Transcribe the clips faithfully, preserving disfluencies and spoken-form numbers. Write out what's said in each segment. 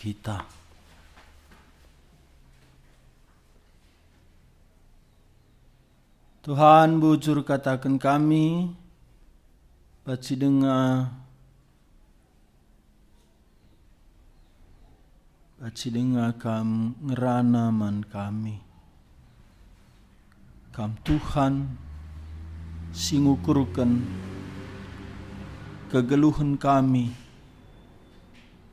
kita. Tuhan, bujur kataken kami, banci denga, banci denga Kam ngerana man kami. Kam Tuhan si ngukurken kegeluhen kami,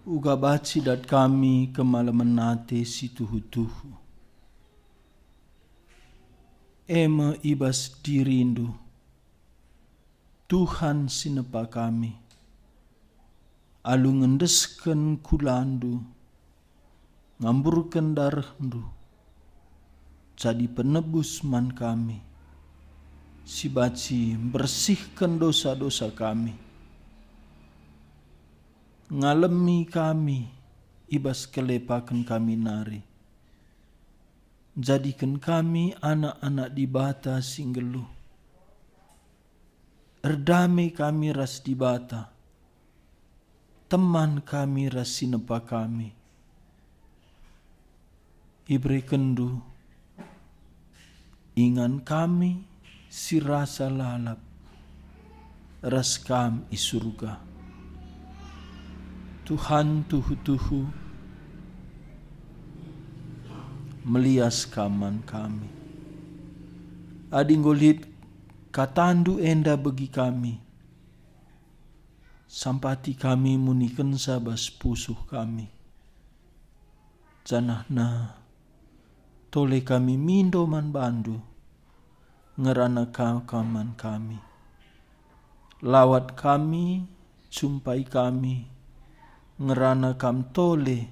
uga banci dat kami kemalemen ate si tuhu-tuhu. E me i bas diriNdu, Tuhan si nepa kami, alu ngendesken kulaNdu, ngamburken darehNdu, jadi penebus man kami, si banci mbersihken dosa-dosa kami. Ngalemi kami i bas kelepaken kami nari. Jadiken kami anak-anak Dibata si nggeluh. Erdame kami ras Dibata, teman kami ras si nepa kami. IberekenNdu ingan kami si rasa lalap ras Kam i Surga. Tuhan, tuhu-tuhu melias Kam man kami. Adi enggo lit kataNdu enda begi kami, sampati kami munikenca bas pusuh kami. Janahna tole kami mindo man baNdu, ngerana Kam, Kam man kami. Lawat kami, jumpai kami, ngerana Kam tole,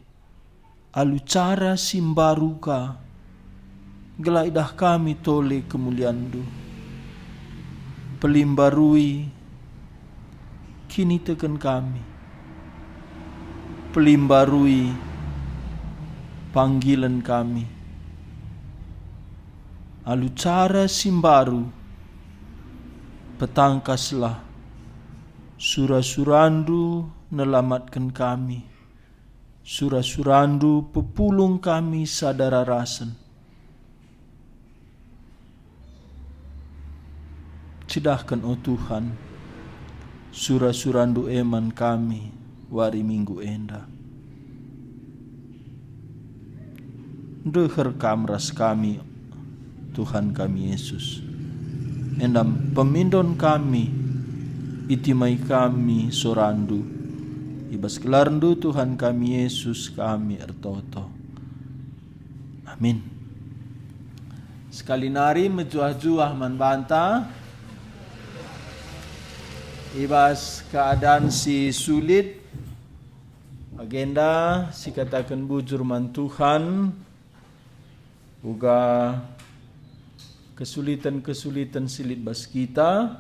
alu cara si mbaru ka, gelah idah kami tole kemulianNdu. Pelimbarui kiniteken kami. Pelimbarui panggilen kami. Alu cara si mbaru, petangkaslah sura-suraNdu nelamatken kami. Sura-suraNdu pepulung kami sada rarasen. Cidahken, o Tuhan, sura-suraNdu e man kami wari Minggu enda. Ndeher Kam ras kami, Tuhan kami Yesus. Enda pemindon kami, itimai kami soraNdu. I bas gelarNdu, Tuhan kami Yesus, kami ertoto. Amin. Sekali nari mejuah-juah man banta i bas keadaan si sulit, bagenda sikataken bujur man Tuhan, uga kesuliten-kesuliten si lit bas kita,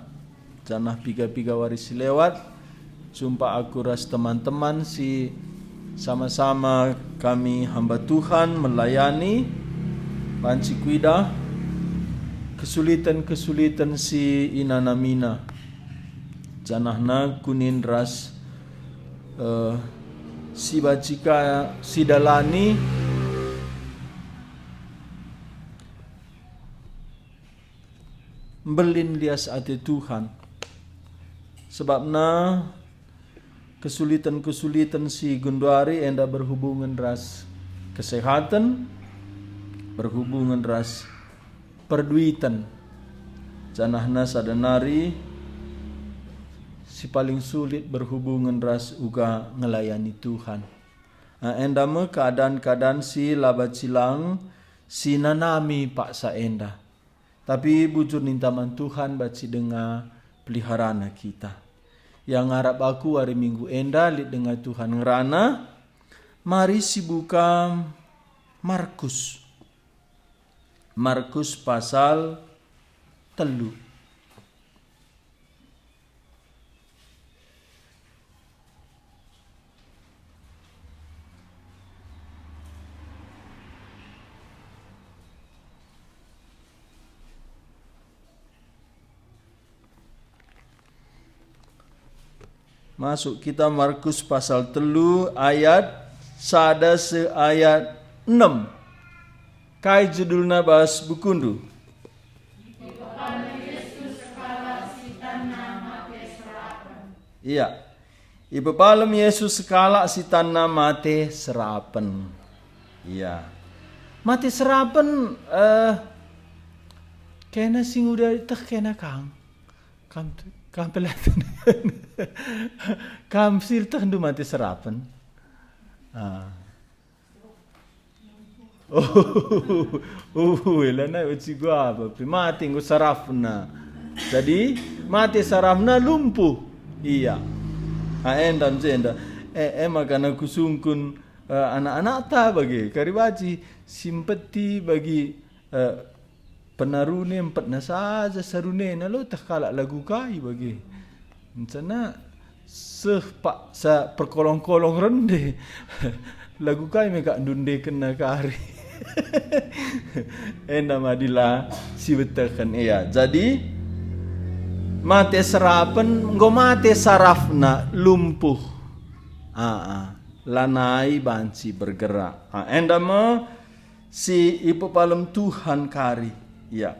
janah piga-piga wari si lewat, jumpa aku ras teman-teman si sama-sama kami hamba Tuhan melayani, banci kuidah kesuliten-kesuliten si inanamina, janahna kunin ras, eh, si banci ka sidalani. Mbelin lias ate Tuhan. Sebabna kesuliten-kesuliten si genduari enda berhubungen ras kesehatan, berhubungen ras perduiten, janahna sada nari si paling sulit berhubungen ras uga ngelayani Tuhan. Ah, enda me keadaan-keadaan si la banci lang si nanami paksa enda. Tapi bujur ninta man Tuhan banci denga peliharana kita. Ia ngarap aku wari Minggu enda lit denga Tuhan ngerana, mari sibuka Markus. Markus pasal telu. Masuk kita Markus pasal telu ayat sada seh ayat enem. Kai judulna bas bukundu? Iya. Ipepalem Yesus sekalak si tanna mate serapen. Iya. Mate serapen, eh, kena si nguda teh kena kang. Kam, kam pelaten. Kam si tehndu mate serapen. Ah. Oh, oh, elana uci gua apa pe mate enggo sarafna. Jadi, mate sarafna lumpuh. Iya. Ah, enda, enda. Eh, eh, makana kusungkun, eh, anak-anakta bage, kari baci, simpeti bagi, eh, penarune empetna saja sarunena, lo teh kalak lagu kai bage. Encana seh paksa perkolong-kolong rende. Lagu kai me kak ndundekenna kari. Enda madila si beteken ia. Jadi, mate serapen, enggo mate sarafna lumpuh. Aa, lanai banci bergerak. Ah, enda me si ipepalem Tuhan kari. Ya.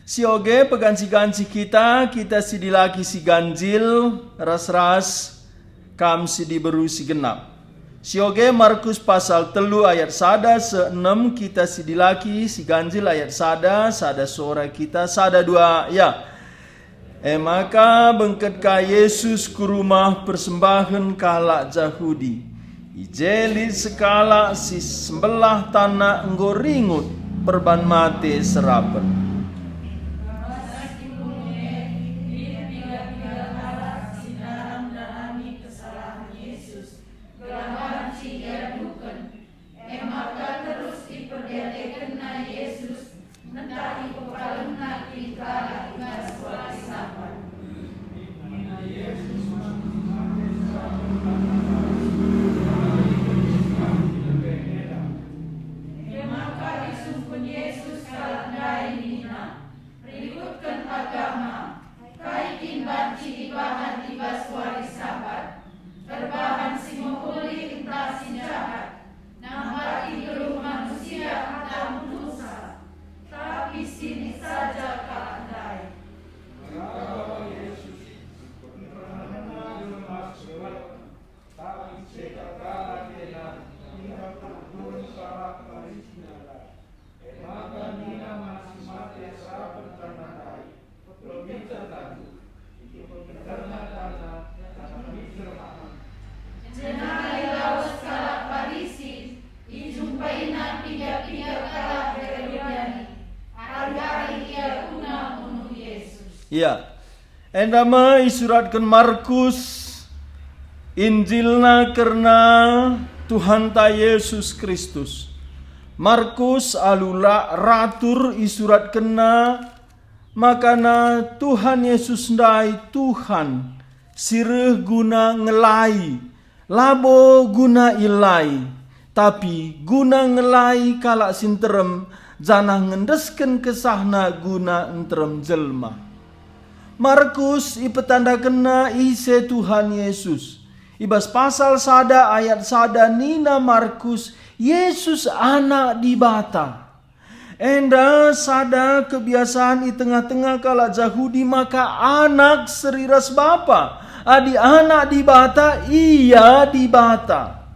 Si oge peganci-ganci kita, kita si dilaki si ganjil, ras-ras kam si diberu si genap. Si oge Markus pasal telu ayat sada seh enem, kita si dilaki si ganjil ayat sada, sada sora kita, sada dua, ya. E maka bengket ka Jesus ku rumah persembahen kalak Jahudi. I je lit sekalak si sembelah tanna enggo ringut perban mate serapen. E maka terus iperdiatekenna Jesus, ntah ipepalemna kin kalak i bas wari Sabat. E maka isungkun Jesus kalak ndai nina, "Rikutken agama, kai kin banci ibahan i bas wari Sabat? Erbahan si mehuli ntah si jahat? Nambati geluh manusia ntah munuhsa?" Tapi sinik saja kalak ndai. Tapi cekap kalak enda, tinggal perpulungen kalak Parisi nari. E maka nina man si mate serapen tanna ndai, "Peminter tandu, ipeminterna tanna, tanna minter man." Jenari lawes kalak Parisi, ijumpaina piga-piga kalak Herodiani, ari-ari ia guna munuh Jesus. Iya. Enda me isuratken Markus Injilna kerna Tuhanta Jesus Kristus. Markus alu la ratur isuratkenna makana Tuhan Jesus ndai Tuhan si reh guna ngelai, labo guna ilai, tapi guna ngelai kalak si nterem, janah ngendesken kesahna guna nterem jelma. Markus ipetandakenna ise Tuhan Yesus. I bas pasal sada ayat sada nina Markus, "Yesus Anak Dibata." Enda sada kebiasaan i tengah-tengah kalak Jahudi maka anak seri ras bapa. Adi anak Dibata, ia Dibata.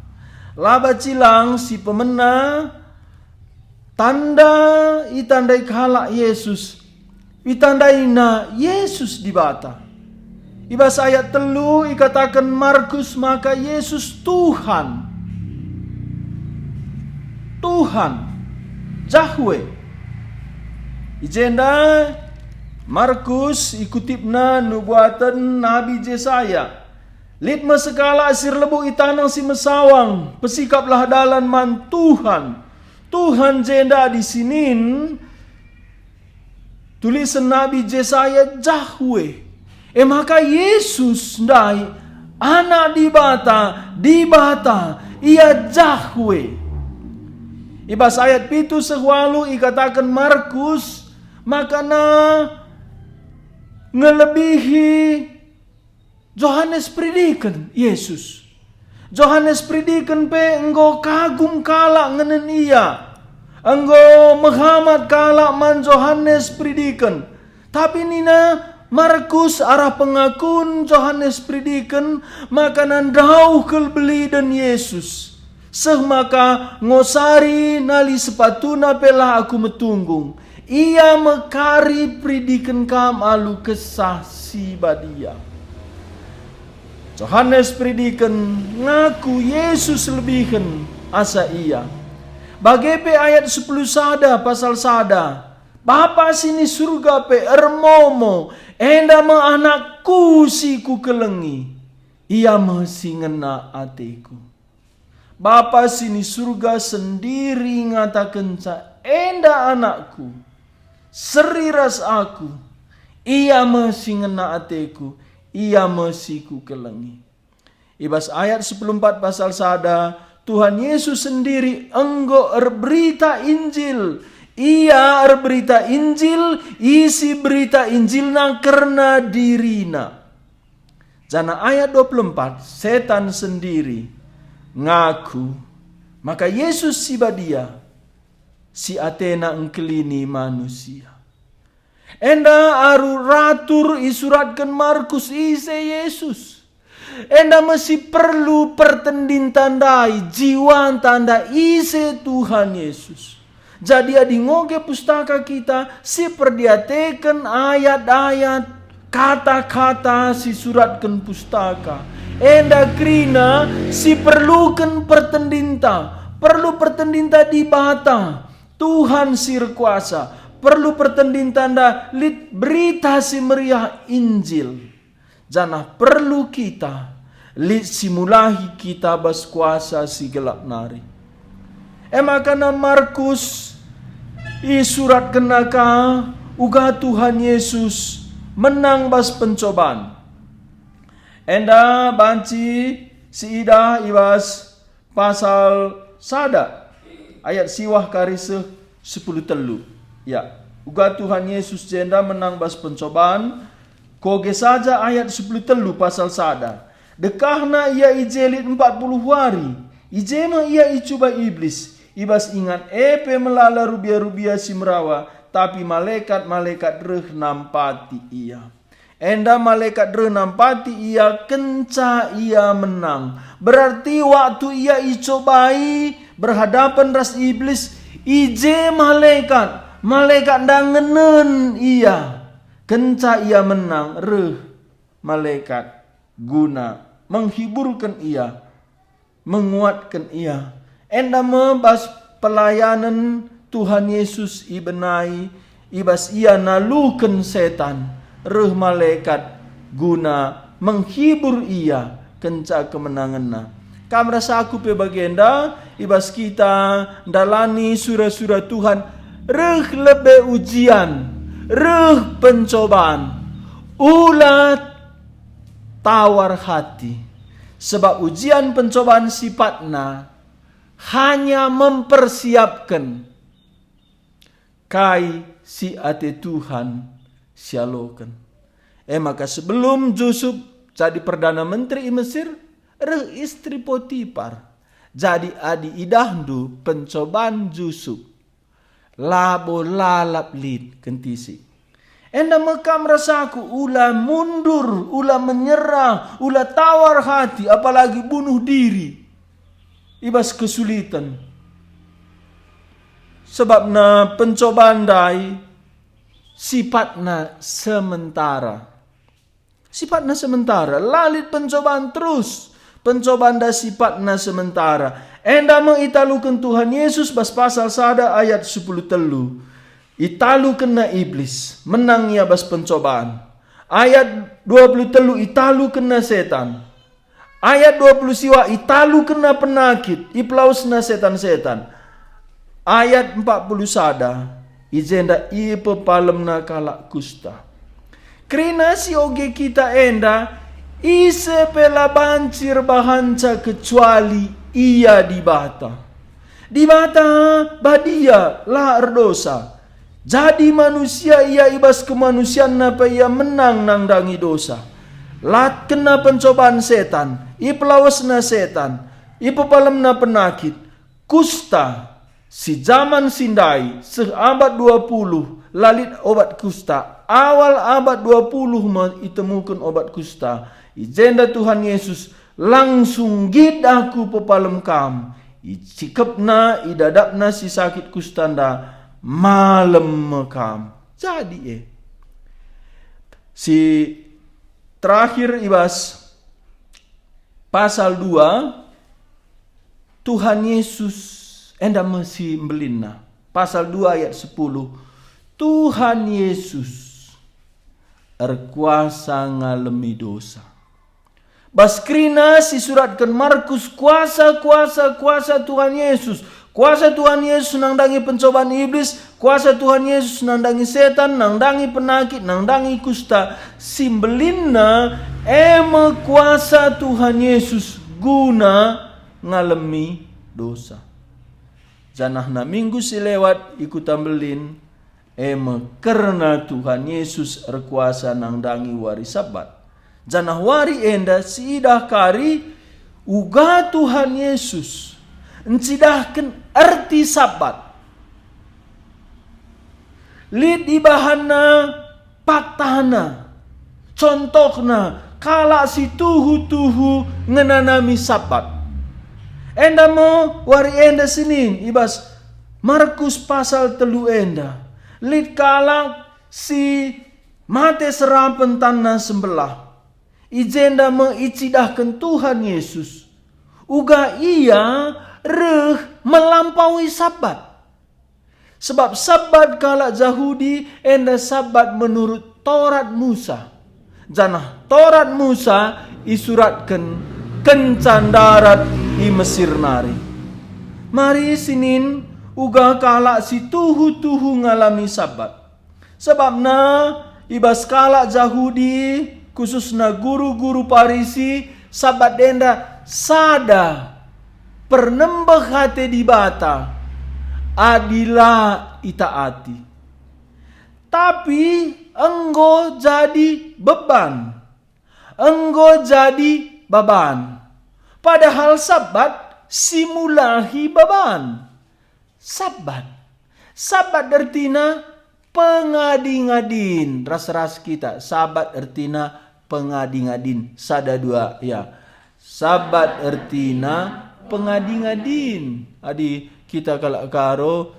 Laba cilang si pemena tanda itandai kalak Yesus. Itandaina Yesus Dibata. I bas ayat telu ikataken Markus maka Yesus Tuhan. Tuhan. Jahwe. I jenda Markus ikutipna nubuaten Nabi Jesaya. Lit me sekalak si erlebuh i taneh si mesawang, pesikaplah dalan man Tuhan. Tuhan jenda disinin, tulisen Nabi Jesaya Jahwe. E maka Yesus ndai Anak Dibata, Dibata, Ia Jahwe. I bas ayat pitu seh walu ikataken Markus, makana ngelebihi Johanes Peridiken Yesus. Johanes Peridiken pe enggo kagum kalak ngenen ia. Enggo mehamat kalak man Johanes Peridiken. Tapi nina Markus arah pengakun Johanes Peridiken maka ndauh kal beliden Jesus. Seh maka ngosari nali sepatuna pe la aku metunggung. Ia me kari peridiken kam alu Kesah Si Badia. Johanes Peridiken ngaku Jesus lebihen asa ia. Bage pe ayat sepuluh sada pasal sada, Bapa si ni Surga pe ermomo, enda me AnakKu si Kukelengi. Ia me si ngena ateKu. Bapa si ni Surga sendiri ngatakenca, "Enda AnakKu, seri ras Aku. Ia me si ngena ateKu, Ia me si Kukelengi." I bas ayat sepuluh empat pasal sada, Tuhan Yesus sendiri enggo erberita Injil. Ia erberita Injil, isi berita Injilna kerna diriNa. Janah ayat dua puluh empat, setan sendiri ngaku maka Jesus si Badia, si atena engkelini manusia. Enda alu ratur isuratken Markus ise Jesus. Enda me si perlu pertendinta ndai, jiwanta ndai ise Tuhan Yesus. Jadi adi ngoge pustaka kita si perdiateken ayat-ayat, kata-kata si suratken pustaka, enda kerina si perluken pertendinta, perlu pertendinta Dibata, Tuhan si erkuasa, perlu pertendinta enda lit Berita Si Meriah Injil. Janah perlu kita lit si mulahi kita bas kuasa si gelap nari. E maka Markus isuratkenna ka uga Tuhan Yesus menang bas pencoban. Enda banci siidah i bas pasal sada ayat siwah kari seh sepuluh telu. Ya, uga Tuhan Yesus jenda menang bas pencoban, koge saja ayat sepuluh telu pasal sada. Dekahna ia i je lit empat puluh wari. I je me ia icuba Iblis. I bas ingan e pe melala rubia-rubia si merawa, tapi malekat-malekat reh nampati ia. Enda malekat reh nampati ia kenca ia menang. Berarti waktu ia icobai berhadapan ras Iblis, i je malekat, malekat ndai ngenen ia. Kenca ia menang, reh malekat guna menghiburken ia, menguatken ia. Enda me bas pelayanen Tuhan Yesus ibenai, i bas ia naluken setan, reh malekat guna menghibur ia kenca kemenangenna. Kam ras aku pe bagenda, i bas kita ndalani sura-sura Tuhan, reh lebe ujian, reh pencoban. Ula tawar hati, sebab ujian pencoban sipatna hanya mempersiapken kai si ate Tuhan sialoken. E maka sebelum Jusup jadi Perdana Menteri i Mesir, reh istri Potipar. Jadi adi idahndu pencoban Jusup, labo lalap lit kentisik. Enda me kam ras aku ula mundur, ula menyerah, ula tawar hati, apalagi bunuh diri i bas kesulitan. Sebabna pencoban ndai sipatna sementara. Sipatna sementara, la lit pencoban terus. Pencoban ndai sipatna sementara. Enda me italuken Tuhan Yesus bas pasal sada ayat sepuluh telu. Italukenna Iblis, menang ia bas pencoban. Ayat dua puluh telu italukenna setan. Ayat dua puluh siwah italukenna penakit, ipelawesna setan-setan. Ayat empat puluh sada, i jenda ipepalemna kalak kusta. Kerina si oge kita enda, ise pe la banci erbahanca kecuali Ia Dibata. Dibata badia, la erdosa. Jadi manusia Ia, i bas kemanusianNa pe Ia menang nandangi dosa. Latkenna pencoban setan, ipelawesna setan, ipepalemna penakit, kusta, si jaman si ndai seh abad dua puluh la lit obat kusta, awal abad dua puluh me itemuken obat kusta. I jenda Tuhan Yesus, "Langsung nggit Aku pepalem kam." Icikepna, idadapna si sakit kusta enda, malem me kam. Jadi e. Si terakhir i bas pasal dua, Tuhan Yesus enda me si mbelinna. Pasal dua ayat sepuluh, Tuhan Yesus erkuasa ngalemi dosa. Bas kerina si suratken Markus, kuasa, kuasa, kuasa Tuhan Yesus. Kuasa Tuhan Yesus nandangi pencoban iblis, kuasa Tuhan Yesus nandangi setan, nandangi penakit, nandangi kusta. Si mbelinna e me kuasa Tuhan Yesus guna ngalemi dosa. Janahna minggu si lewat i Kuta Mbelin, e me kerna Tuhan Yesus erkuasa nandangi wari Sabat. Janah wari enda siidah kari uga Tuhan Yesus ncidahken erti Sabat. Lit ibahanna patahna, contohna, kalak si tuhu-tuhu ngenanami Sabat. Enda me wari enda Senin i bas Markus pasal telu enda. Lit kalak si mate serapen tanna sembelah. I jenda me icidahken Tuhan Yesus, uga Ia reh melampaui Sabat. Sebab Sabat kalak Jahudi enda Sabat menurut Torat Musa, janah Torat Musa isuratken kenca ndarat i Mesir nari. Mari Senin uga kalak si tuhu-tuhu ngalami Sabat. Sebabna i bas kalak Jahudi, khususna guru-guru Parisi, Sabat enda sada pernembeh ate Dibata adi la itaati. Tapi enggo jadi beban, enggo jadi baban. Padahal Sabat si mulahi baban. Sabat. Sabat ertina pengadi-ngadin. Ras-ras kita. Sabat ertina pengadi-ngadin. Sada dua, ya. Sabat ertina pengadi-ngadin. Adi kita kalak Karo,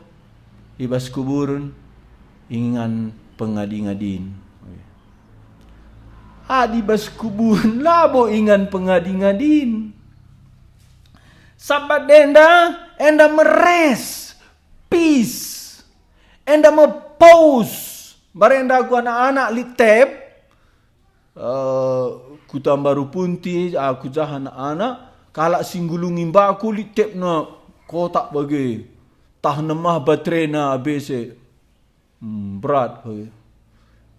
i bas kuburen, ingan pengadi-ngadin. Adi bas kuburen, labo ingan pengadi-ngadin. Sabat enda, enda me rest, peace. Enda me pause. Mbarenda aku anak-anak lit tep, eh, Kuta Mbaru Punti, aku jah anak-anak, kalak si nggulungi mbako lit tepna kotak bage. Tah nemah baterena abese. Hmm, berat bage.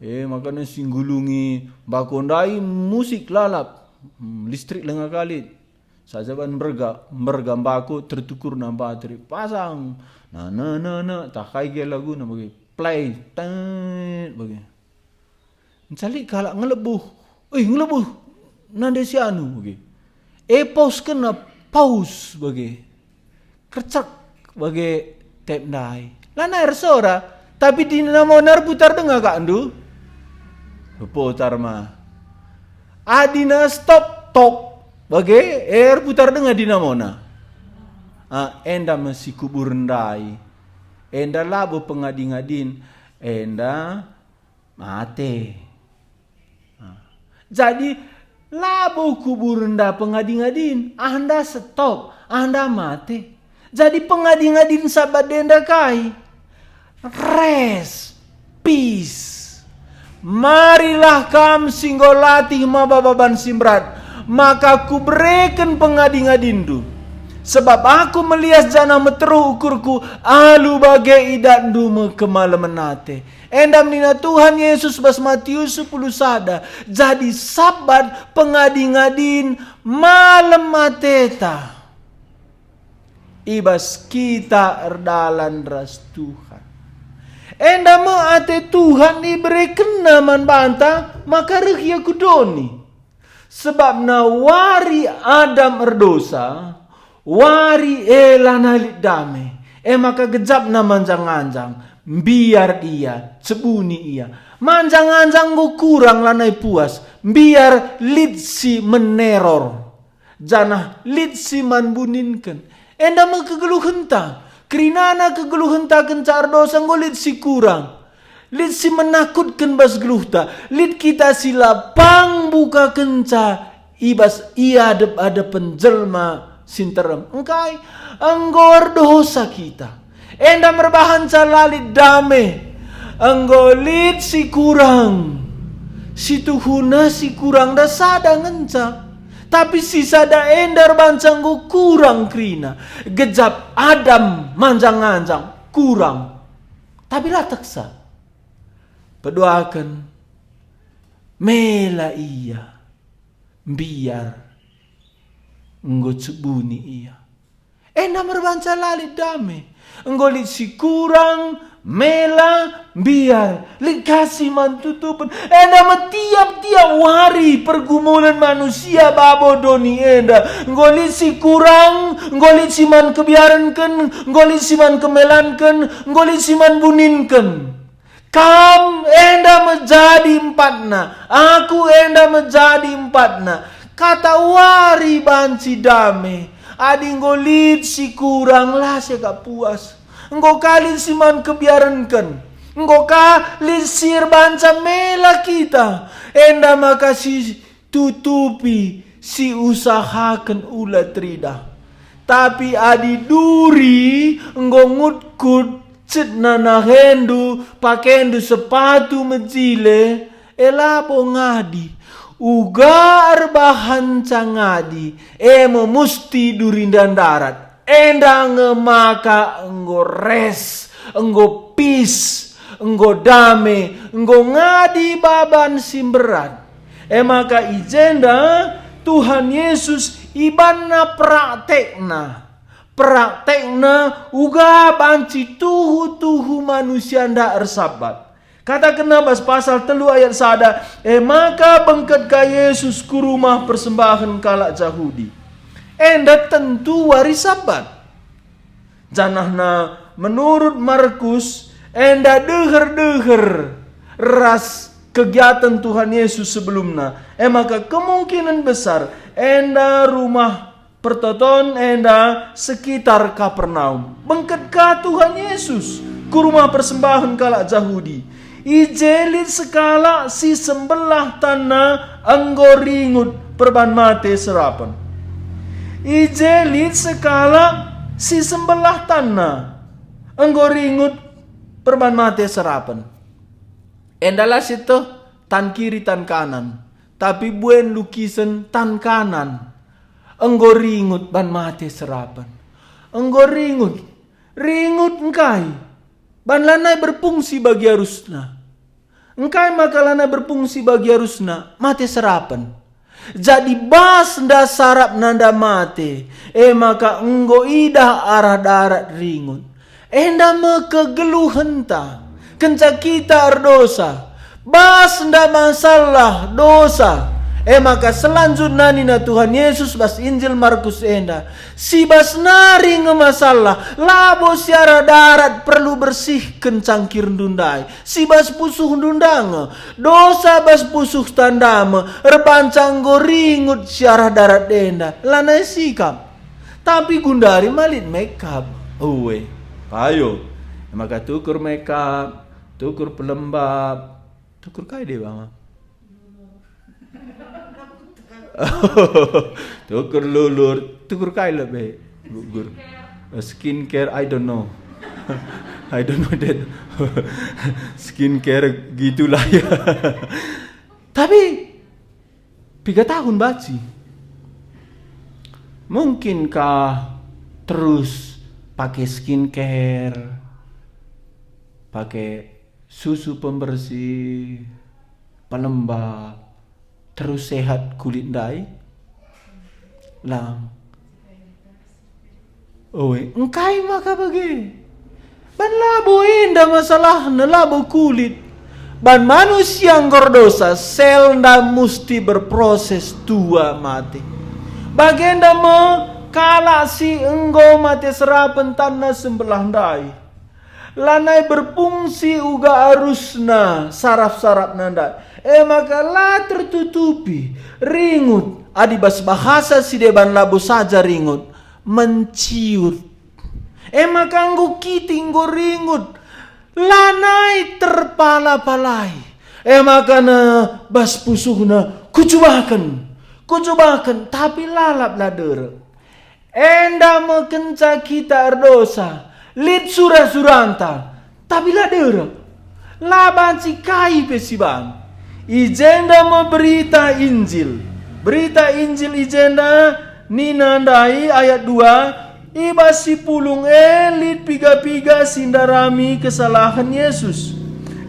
Eh, makana si nggulungi mbako ndai musik lalap. Hmm, listrik langa kalit. Saja ban mberga, mberga mbako tertukurna baterai. Pasang. Na, na, na, na. Tah kai gia laguna bage. Play. Tet, bage. Ncalik kalak ngelebuh. Eh, ngelebuh. Nande si anu bage. E, pauskenna, paus bage. Kercek bage tep ndai. Lanai ersora, tapi dinamona erputar denga kak ndu? Erputar ma. Adina stop, tok bage, eh, erputar denga dinamona. Ah, enda me si kubur ndai. Enda labo pengadi-ngadin, enda mate. Nah, jadi labo kubur enda pengadi-ngadin, ah enda stop, ah enda mate. Jadi pengadi-ngadin Sabat enda kai? Rest, peace. Marilah kam si enggo latih maba baban si mberat, maka kubereken pengadi-ngadinndu. Sebab aku melias janah meteruh ukurku, alu bage idatndu me kemalemen ate. Enda nina Tuhan Yesus bas Matius sepuluh sada, jadi Sabat pengadi-ngadin malem ateta i bas kita erdalan ras Tuhan. Enda me ate Tuhan iberekenNa man banta, maka reh Ia ku doni. Sebabna wari Adam erdosa, wari e lanai lit dame, e maka gejapna manjang-anjang, mbiar ia, cebuni ia. Manjang-anjang enggo kurang lanai puas, mbiar lit si meneror, janah lit si man buninken. Enda me kegeluhenta. Kerinana kegeluhenta kenca erdosa enggo lit si kurang. Lit si menakutken bas geluhta. Lit kita si la pang bukakenca i bas iadep-adepen jelma si nterem. Engkai? Enggo erdosa kita. Enda merbahanca la lit dame. Enggo lit si kurang. Si tuhuna si kurang da sada ngenca. Tapi si sada enda erbahanca enggo kurang kerina. Gejap Adam manjang-anjang kurang. Tapi la teksa. Peduaken, mela ia, mbiar, enggo cebuni ia. Enda merbahanca la lit dame. Enggo lit si kurang, mela, mbiar, lit ka si man tutupen. Enda me tiap-tiap wari pergumulen manusia babo doni enda. Enggo lit si kurang, enggo lit si man kebiarenken, enggo lit si man kemelanken, enggo lit si man buninken. Kam enda me jadi empatna, aku enda me jadi empatna. Kata wari banci dame, adi enggo lit si kurang la se ka puas. Enggo ka lit si man kebiarenken, enggo ka lit si erbahanca mela kita. Enda maka si tutupi si usahaken ula teridah. Tapi adi duri enggo ngutkut, cetna nahendu, pakendu sepatu mejile, e labo ngadi. Uga erbahanca ngadi, e me musti durinda ndarat. Enda nge maka enggo res, enggo pis, enggo dame, enggo ngadi baban si mberat. E maka i jenda Tuhan Yesus ibanna praktekna, praktekna uga banci tuhu-tuhu manusia ndak ersabat. Katakenna bas pasal telu ayat sada, e maka bengket ka Yesus ku rumah persembahen kalak Jahudi. Enda tentu wari Sabat. Janahna menurut Markus, enda deher-deher ras kegiatan Tuhan Yesus sebelumna. E maka kemungkinan besar enda rumah pertoton enda sekitar Kapernaum. Bengket ka Tuhan Yesus ku rumah persembahen kalak Jahudi. I je lit sekalak si sembelah tanna enggo ringut perban mate serapen. I je lit sekalak si sembelah tanna enggo ringut perban mate serapen. Endalah sieteh tan kiri tan kanan, tapi buen lukisen tan kanan. Enggo ringut ban mate serapen. Enggo ringut. Ringut engkai? Ban lanai berfungsi bagi arusna. Engkai maka lanai berfungsi bagi arusna? Mate serapen. Jadi bas nda sarap nanda mate, e maka enggo idah arah darat ringut. Enda me kegeluhenta. Kenca kita erdosa, bas nda masalah dosa, e maka selanjutna nina Tuhan Yesus bas Injil Markus enda, si bas nari nge masalah, labo si arah darat perlu bersihken cangkirndu ndai, si bas pusuhndu nda nge, dosa bas pusuh tanda me, erbanca enggo ringut si arah darat enda, lanai sikap. Tapi gundari ma lit make up. Uwe, payo. E maka tukur make up, tukur pelembab, tukur kai deba ma? Tukur lulur, tukur kai lebe? Gugur. Skincare, I don't know. I don't know that. Skincare gitulah ya. Tapi piga tahun banci? Mungkinkah terus pakai skincare, pakai susu pembersih, pelembab, terus sehat kulit ndai? Lang. Oe, engkai maka bage? Ban labo enda masalahna, labo kulit. Ban manusia enggo erdosa, sel enda musti berproses tua mate. Bagenda me kalak si enggo mate serapen tanna sembelah ndai. Lanai berfungsi uga arusna saraf-sarafna ndai. E maka la tertutupi, ringut, adi bas bahasa si deban labo saja ringut, menciut. E maka enggo kitik, enggo ringut, lanai terpala-palai. E maka na bas pusuhna, "Kucubaken, kucubaken," tapi lalap la derek. Enda me kenca kita erdosa, lit sura-suranta, tapi la derek. La banci kai pe siban. I jenda me berita Injil. Berita Injil i jenda nina ndai ayat dua, "I bas si pulung e lit piga-piga si ndarami kesalahen Yesus,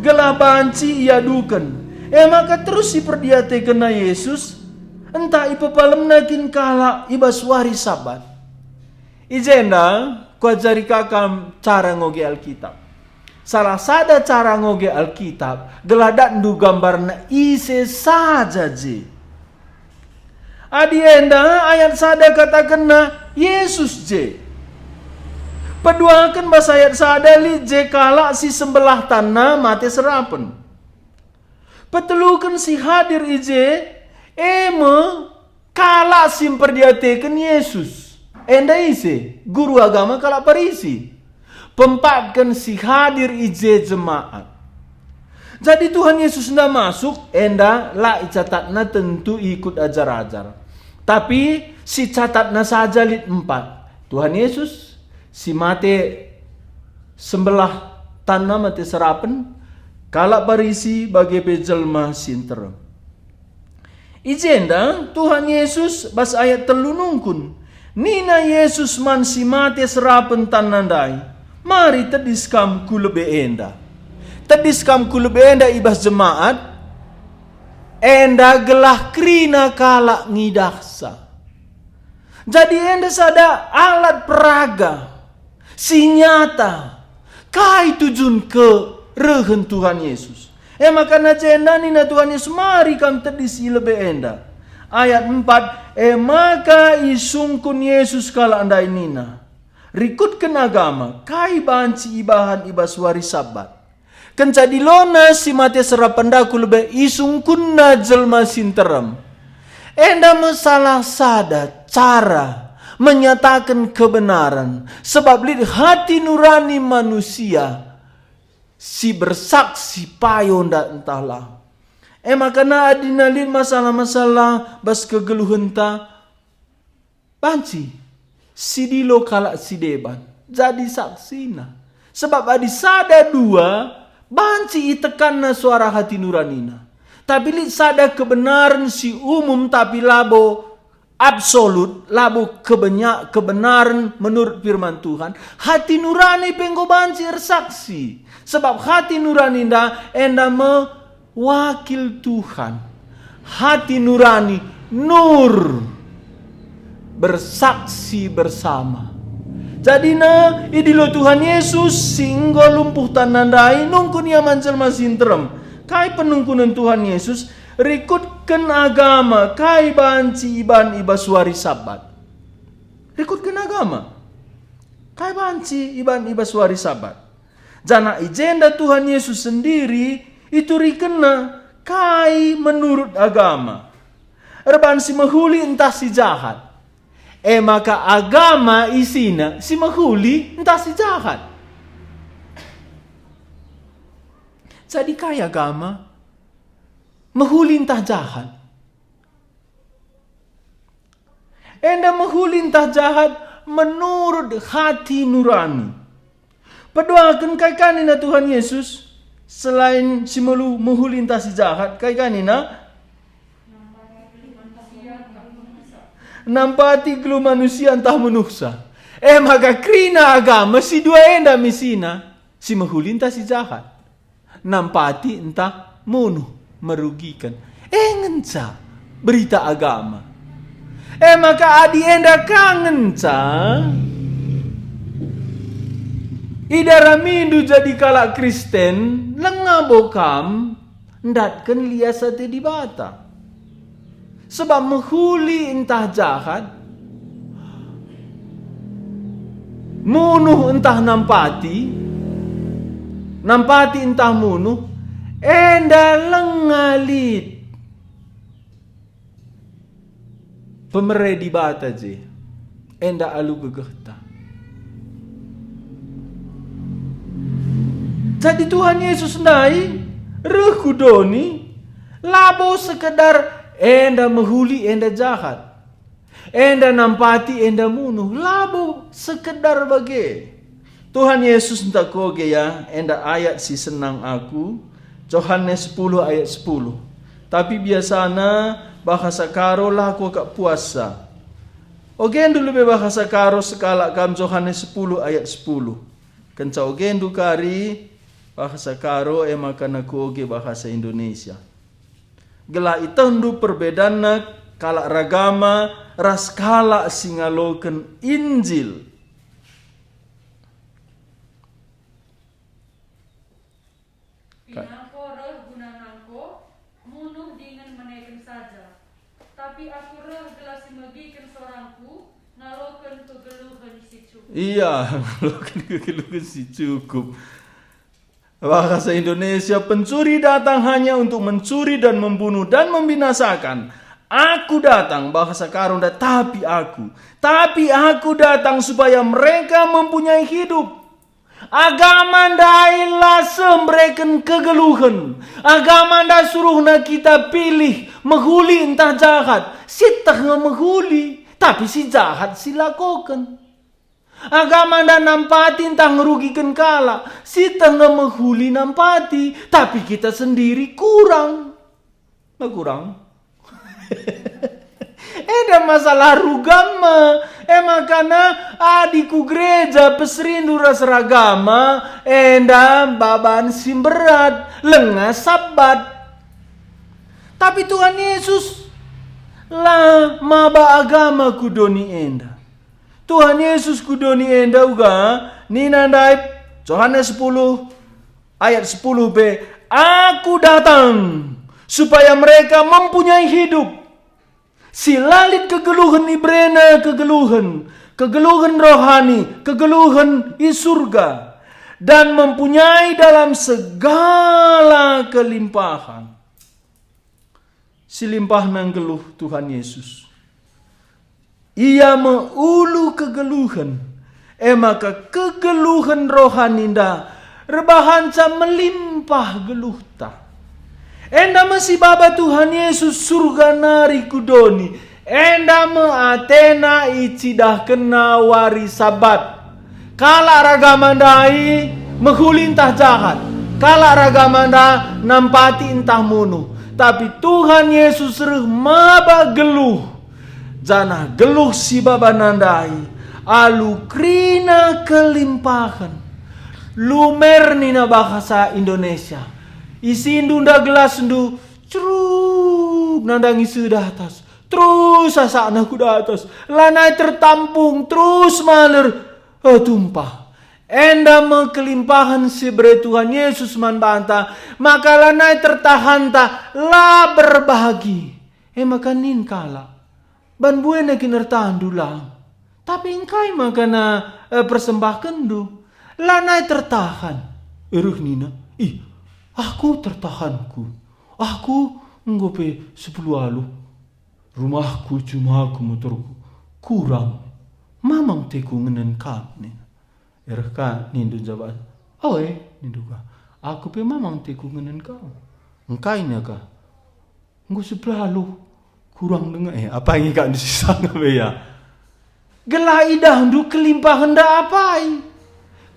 gelah banci iaduken. E maka terus iperdiatekenna Yesus, ntah ipepalemna kin kalak i bas wari Sabat." I jenda kuajari ka kam cara ngoge Alkitab. Salah sada cara ngoge Alkitab, gelah datndu gambarna ise saja je. Adi enda ayat sada katakenna Yesus je. Peduaken bas ayat sada lit je kalak si sembelah tanna mate serapen. Peteluken si hadir i je, e me kalak si mperdiateken Yesus. Enda ise? Guru agama kalak Parisi. Peempatken si hadir i je jemaat. Jadi Tuhan Yesus enda masuk, enda la icatatna tentu ikut ajar-ajar. Tapi si catatna saja lit empat. Tuhan Yesus, si mate sembelah tanna mate serapen, kalak Parisi bage pe jelma si nterem. I jenda Tuhan Yesus bas ayat telu nungkun. Nina Yesus man si mate serapen tanna ndai, "Mari tedis kam ku lebe enda." Tedis kam ku lebe enda i bas jemaat, enda gelah kerina kalak ngidahsa. Jadi enda sada alat peraga si nyata kai tujun kerehen Tuhan Yesus. E maka na jenda nina Tuhan Yesus, "Mari kam tedis i lebe enda." Ayat empat, e maka isungkun Yesus kalak ndai nina, "Rikutken agama, kai banci ibahan i bas wari Sabat?" Kenca dilona si mate serapen enda ku lebe, isungkunna jelma si nterem. Enda me salah sada cara menyataken kebenaran, sebab lit hati nurani manusia si bersaksi payo nda ntah la. E maka na adina lit masalah-masalah bas kegeluhenta, banci sidilo kalak si deban jadi saksina. Sebab adi sada dua, banci itekanna suara hati nuranina. Tapi lit sada kebenaren si umum tapi labo absolut, labo kebenya-, kebenaren menurut firman Tuhan, hati nurani pe enggo banci ersaksi. Sebab hati nurani enda, enda me wakil Tuhan, hati nurani, nur, bersaksi bersama. Jadina idilo Tuhan Yesus si enggo lumpuh tanna ndai, nungkun ia man jelma si nterem. Kai penungkunen Tuhan Yesus? Rikutken agama, kai banci iban i bas wari Sabat? Rikutken agama, kai banci iban i bas wari Sabat? Janah i jenda Tuhan Yesus sendiri iturikenNa kai menurut agama, erban si mehuli ntah si jahat. E maka agama isina si mehuli ntah si jahat. Jadi kai agama? Mehuli ntah jahat? Enda mehuli ntah jahat menurut hati nurani. Peduaken kai ka nina Tuhan Yesus, selain si melu-, mehuli ntah si jahat, kai ka nina? Nampati geluh manusia ntah munuhsa. E maka kerina agama si dua enda me isina, si mehuli ntah si jahat. Nampati ntah munuh, merugiken. E ngenca berita agama. E maka adi enda ka ngenca idaramindu jadi kalak Kristen, langa bo kam ndatken lias ate Dibata. Sebab mehuli ntah jahat, munuh ntah nampati, nampati ntah munuh, enda langa lit pemere Dibata je, enda alu gegehta. Jadi Tuhan Yesus ndai reh ku doni, labo sekedar enda mehuli, enda jahat, enda nampati, enda munuh, labo sekedar bage. Tuhan Yesus ntakoge ya, enda ayat si senang aku, Johanes sepuluh ayat sepuluh. Tapi biasana bahasa Karo lako kap puasa. Ogendu lebe bahasa Karo sekalak kam Johanes sepuluh ayat sepuluh. Kenca ogendu kari bahasa Karo, e maka nakoge bahasa Indonesia. Gelah itehndu perbedanna kalak ragama ras kalak si ngaloken Injil. Ka- Pinangko reh guna nangko, munuh dingen meneken saja. Tapi aku reh gelah si megiken sorangku, ngaloken kegeluhen si cukup. Iya, ngaloken kegeluhen si cukup. Bahasa Indonesia, pencuri datang hanya untuk mencuri dan membunuh dan membinasakan. Aku datang, bahasa Karo nda, tapi aku. Tapi aku datang supaya mereka mempunyai hidup. Agama ndai la seh mbereken kegeluhen. Agama nda suruhna kita pilih mehuli ntah jahat. Sieteh nge mehuli, tapi si jahat silakoken. Agama nda nampati ntah ngerugiken kalak. Sieteh nge mehuli nampati, tapi kita sendiri kurang. Nah, kurang. Enda masalah rugam me. E makana adi ku gereja peserindu ras ragama, enda baban si mberat, langa Sabat. Tapi Tuhan Yesus la maba agama ku doni enda. Tuhan Yesus ku doni enda uga nina ndai, Johanes sepuluh ayat sepuluh b, "Aku datang supaya mereka mempunyai hidup si la lit kegeluhen iberena kegeluhen, kegeluhen rohani, kegeluhen i surga, dan mempunyai dalam segala kelimpahan." Si limpahna nggeluh Tuhan Yesus. Ia me ulu kegeluhen, e maka kegeluhen rohani enda erbahanca melimpah geluhta. Enda me si baba Tuhan Yesus Surga nari ku doni, enda me atena icidahkenna wari Sabat. Kalak ragama ndai mehuli ntah jahat, kalak ragama enda nampati ntah munuh, tapi Tuhan Yesus reh maba geluh, janah geluh si babana ndai alu kerina kelimpahen. Lumer nina bahasa Indonesia. Isindu nda gelasndu, ceruk nandangi seh datas, terus sasakna ku datas, lanai tertampung, terus maler, eh, tumpah. Enda me kelimpahen si bere Tuhan Yesus man banta, maka lanai tertahanta, la berbagi. E maka nin kalak, "Ban buena kin ertandu lang? Tapi engkai makana, eh, persembahkenndu?" Lanai tertahan. Ereh nina, "Ih, aku tertahanku. Aku enggo pe sepuluh alu. Rumahku, jumaku, motorku. Kurang. Mamang teku ngenen kam," nina. Ereh ka nindu njabap, "Oe," nindu ka, "aku pe mamang teku ngenen kam." "Engkai," nina ka, "enggo sepuluh alu, kurang denga." Eh, apa nge ka sisanga be ya? Gelah idahndu kelimpahen enda apai?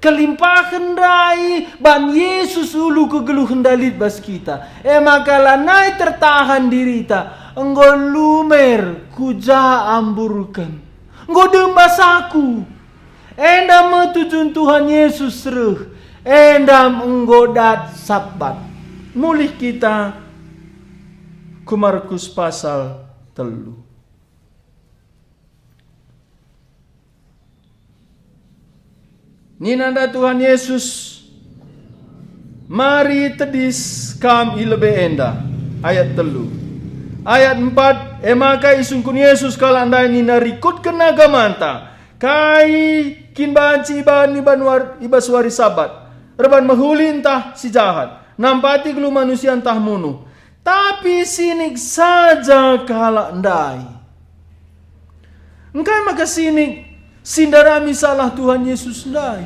Kelimpahen ndai ban Yesus ulu kegeluhen enda lit bas kita. E maka lanai tertahan dirita, enggo lumer ku ja amburken. Enggo dem bas aku. Enda me tujun Tuhan Yesus reh, enda enggo dat Sabat. Mulih kita ku Markus pasal telu. Nina nda Tuhan Yesus, "Mari tedis kam i lebe enda. Ayat telu. Ayat empat, e maka isungkun Yesus kalak ndai nina, "Rikutken agamanta. Kai kin banci ibahan i ban war-, i bas wari Sabat? Erban mehuli ntah si jahat? Nampati geluh manusia ntah munuh?" Tapi sinik saja kalak ndai. Engkai maka sinik si ndarami salah Tuhan Yesus ndai?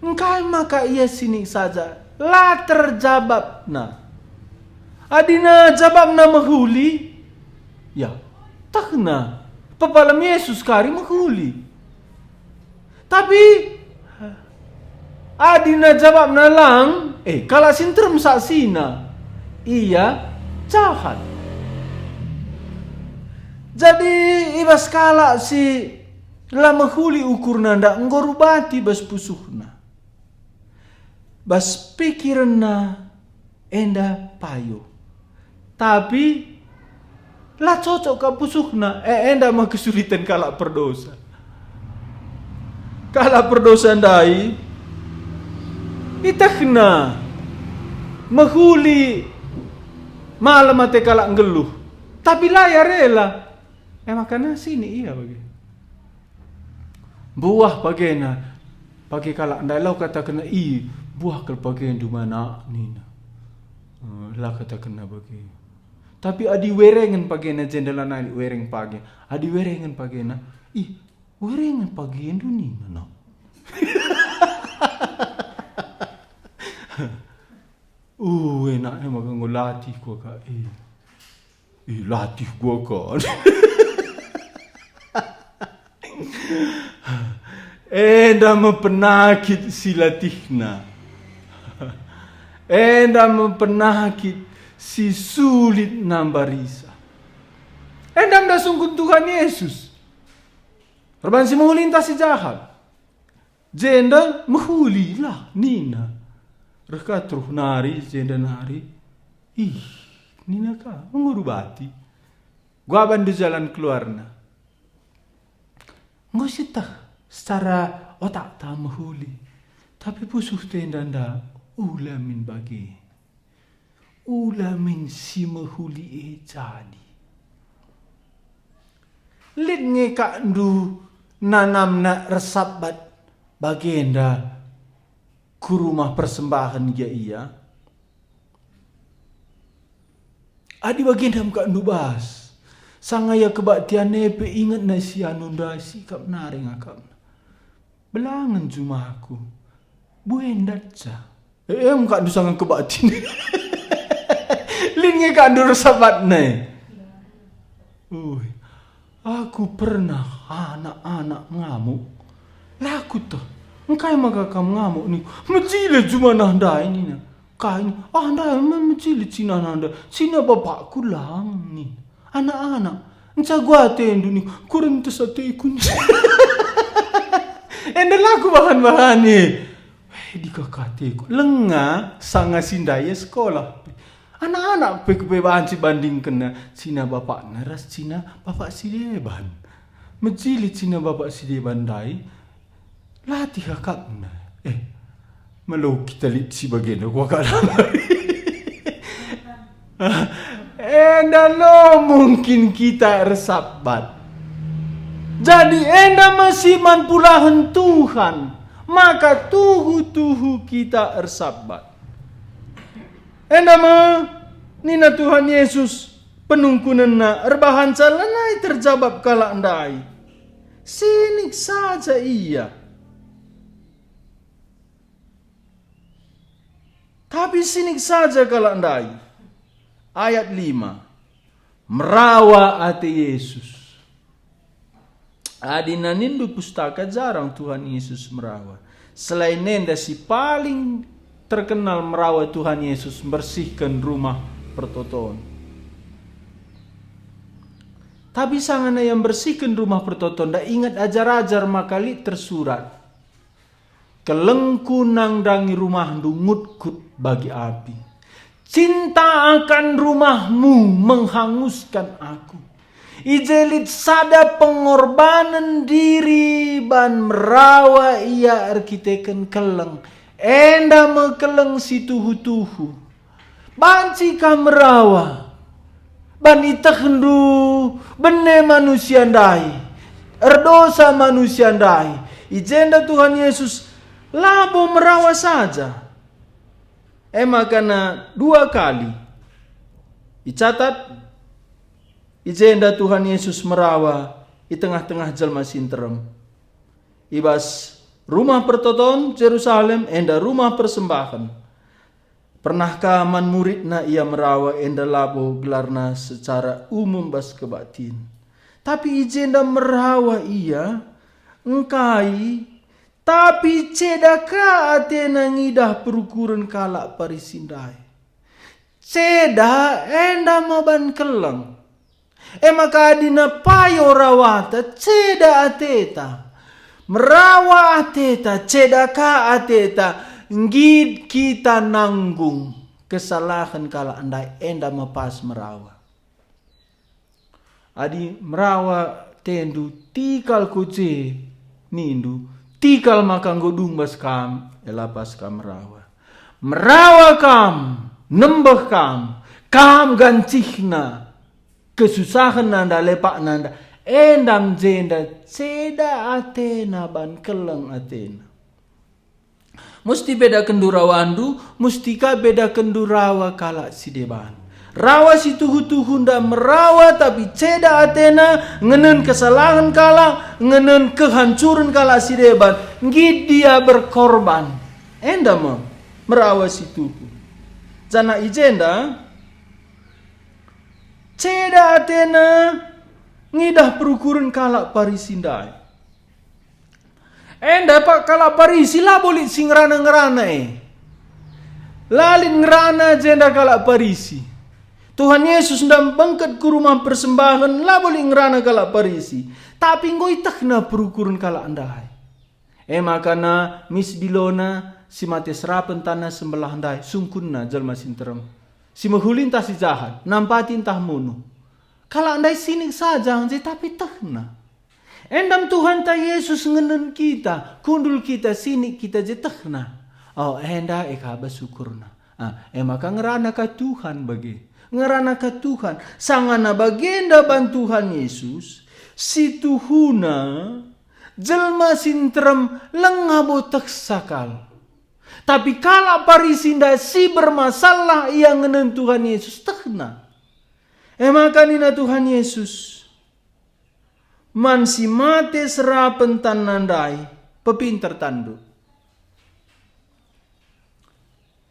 Engkai maka ia sinik saja? La terjabapna. Adina jabapna mehuli, ya, tehna. Pepalem Yesus kari mehuli. Tapi adina jabapna lang, eh, kalak si nterem saksina, ia jahat. Jadi, i bas kalak si la mehuli ukurna ndak enggo rubati bas pusuhna, bas pikirenna enda payo. Tapi la cocok ka pusuhna, e, enda me kesuliten kalak perdosa. Kalak perdosa ndai itehna mehuli malem ate kalak nggeluh, tapi la ia rela. E maka sinik ia bage. Buah bagena, bage kalak ndai la katakenna, "Ih, buah kal bagendu mana," nina. Eh, la katakenna bage. Tapi adi werengen bagena, jenda lanai wereng page. Adi werengen bagena, "Ih, werengen pagendu," nina, no. Uh, enakna maka ngulati kuakap, eh. Ilatih gua kan. Enda me penakit si latihna. Enda me penakit si sulit nambarisa. Enda me sungkun Tuhan Yesus. Erban si mehuli ntah si jahat. Jenda mehulilah, nina. Reh ka teruh nari, jenda nari. Ih, nina ka, mengurubati. Guaban de jalan keluarna. Enggo sieteh secara otakta mehuli. Tapi pusuh tenda nda, ula min bage. Ula min si mehuli e jadi. Lit nge kakndu nanamna ersabat bagenda ku rumah persembahen gia ia? Adi bagenda me kakndu bas, sanga ia kebaktian e pe ingetna si anu ndai, sikap nari ngakapna. Belangen jumahku, buen datca. E, em kakndu sanga kebaktin. Lit nge kakndu ersabatna e. Ui, aku pernah anak-anak ngamuk. La kuteh, engkai maka kam ngamuk niku? Mejile jumana ndai nina. Kai ni? Ah, ndai me-, mejile cina nanda, cina bapakku lang ni. Anak-anak, ncagu atendu ni, kurentes ateku ni. Enda la kubahan-bahani. Eh, dikaka ateku. Lenga sanga si ndai ia sekolah. Anak-anak pe kupe banci bandingkenna cina bapakna ras cina bapak si deban. Mejile cina bapak si deban ndai, latih akapna. Eh, malo kita lit si bagenda, kuakap. Enda lo mungkin kita ersabat. Jadi enda me si man pulahen Tuhan, maka tuhu-tuhu kita ersabat. Enda me nina Tuhan Yesus, penungkunenna erbahanca lanai terjabap kalak ndai. Sinik saja ia. Tapi sinik saja kalak ndai. Ayat lima. Merawa ate Yesus. Adi nanindu pustaka, jarang Tuhan Yesus merawa. Selain enda, si paling terkenal merawa Tuhan Yesus mbersihken Rumah Pertoton. Tapi sangana ia mbersihken Rumah Pertoton, nda inget ajar-ajar maka lit tersurat, "Kelengku nandangi rumahndu ngutkut bagi api. Cinta akan rumahmu menghanguskan aku." I je lit sada pengorbanen diri ban merawa ia erkiteken keleng. Enda me keleng si tuhu-tuhu. Banci kam merawa, ban itehndu bene manusia ndai, erdosa manusia ndai. I jenda Tuhan Yesus labo merawa saja. E maka na dua kali icatat, i jenda Tuhan Yesus merawa i tengah-tengah jelma si nterem. I bas rumah pertoton Jerusalem enda rumah persembahen. Pernah ka man muridna ia merawa enda labo gelarna secara umum bas kebaktin. Tapi i jenda merawa ia, engkai, tapi ceda ka atena ngidah perukuren kalak Parisi ndai. Ceda enda me ban keleng. E maka adi na payo rawata, ceda ateta. Merawa ateta, ceda ka ateta, nggit kita nanggung kesalahen kalak ndai, enda me pas merawa. Adi merawa atendu, tikal ku je nindu, tikal maka enggo dung bas kam, e la pas kam merawa. Merawa kam, nembeh kam, kam gancihna, kesusahen nanda, lepak nanda, enda me jenda ceda atena ban keleng atena. Musti bedakenndu rawandu, musti ka bedakenndu rawa kalak si deban. Rawa si tuhu-tuhu enda merawa tapi ceda atena, ngenen kesalahen kalak, ngenen kehancuren kalak si deban, nggit dia berkorban. Enda me merawa si tuhu. Janah i jenda ceda atena ngidah perukuren kalak Parisi ndai. Enda pa kalak Parisi labo lit si ngerana-ngerana e. La lit ngerana jenda kalak Parisi. Tuhan Yesus ndam bengket ku rumah persembahen, labo lit ngerana kalak Parisi. Tapi enggo itehna perukuren kalak ndai. E maka na mis dilona si mate serapen tanna sembelah ndai, sungkunna jelma si nterem. Si mehuli ntah si jahat, nampati ntah munuh. Kalak ndai sinik saja je tapi tehna. Endam Tuhanta Yesus ngenen kita, kundul kita, sinik kita je tehna. Oh, enda e ka bas ukurna. Ah, e maka ngerana ka Tuhan bage. Ngerana ka Tuhan. Sangana bagenda ban Tuhan Yesus, si tuhuna jelma si nterem langa bo tehsa kal. Tapi kalak Parisi ndai si bermasalah ia ngenen Tuhan Yesus tehna. E maka nina Tuhan Yesus, "Man si mate serapen tanna ndai, pepinter tanndu."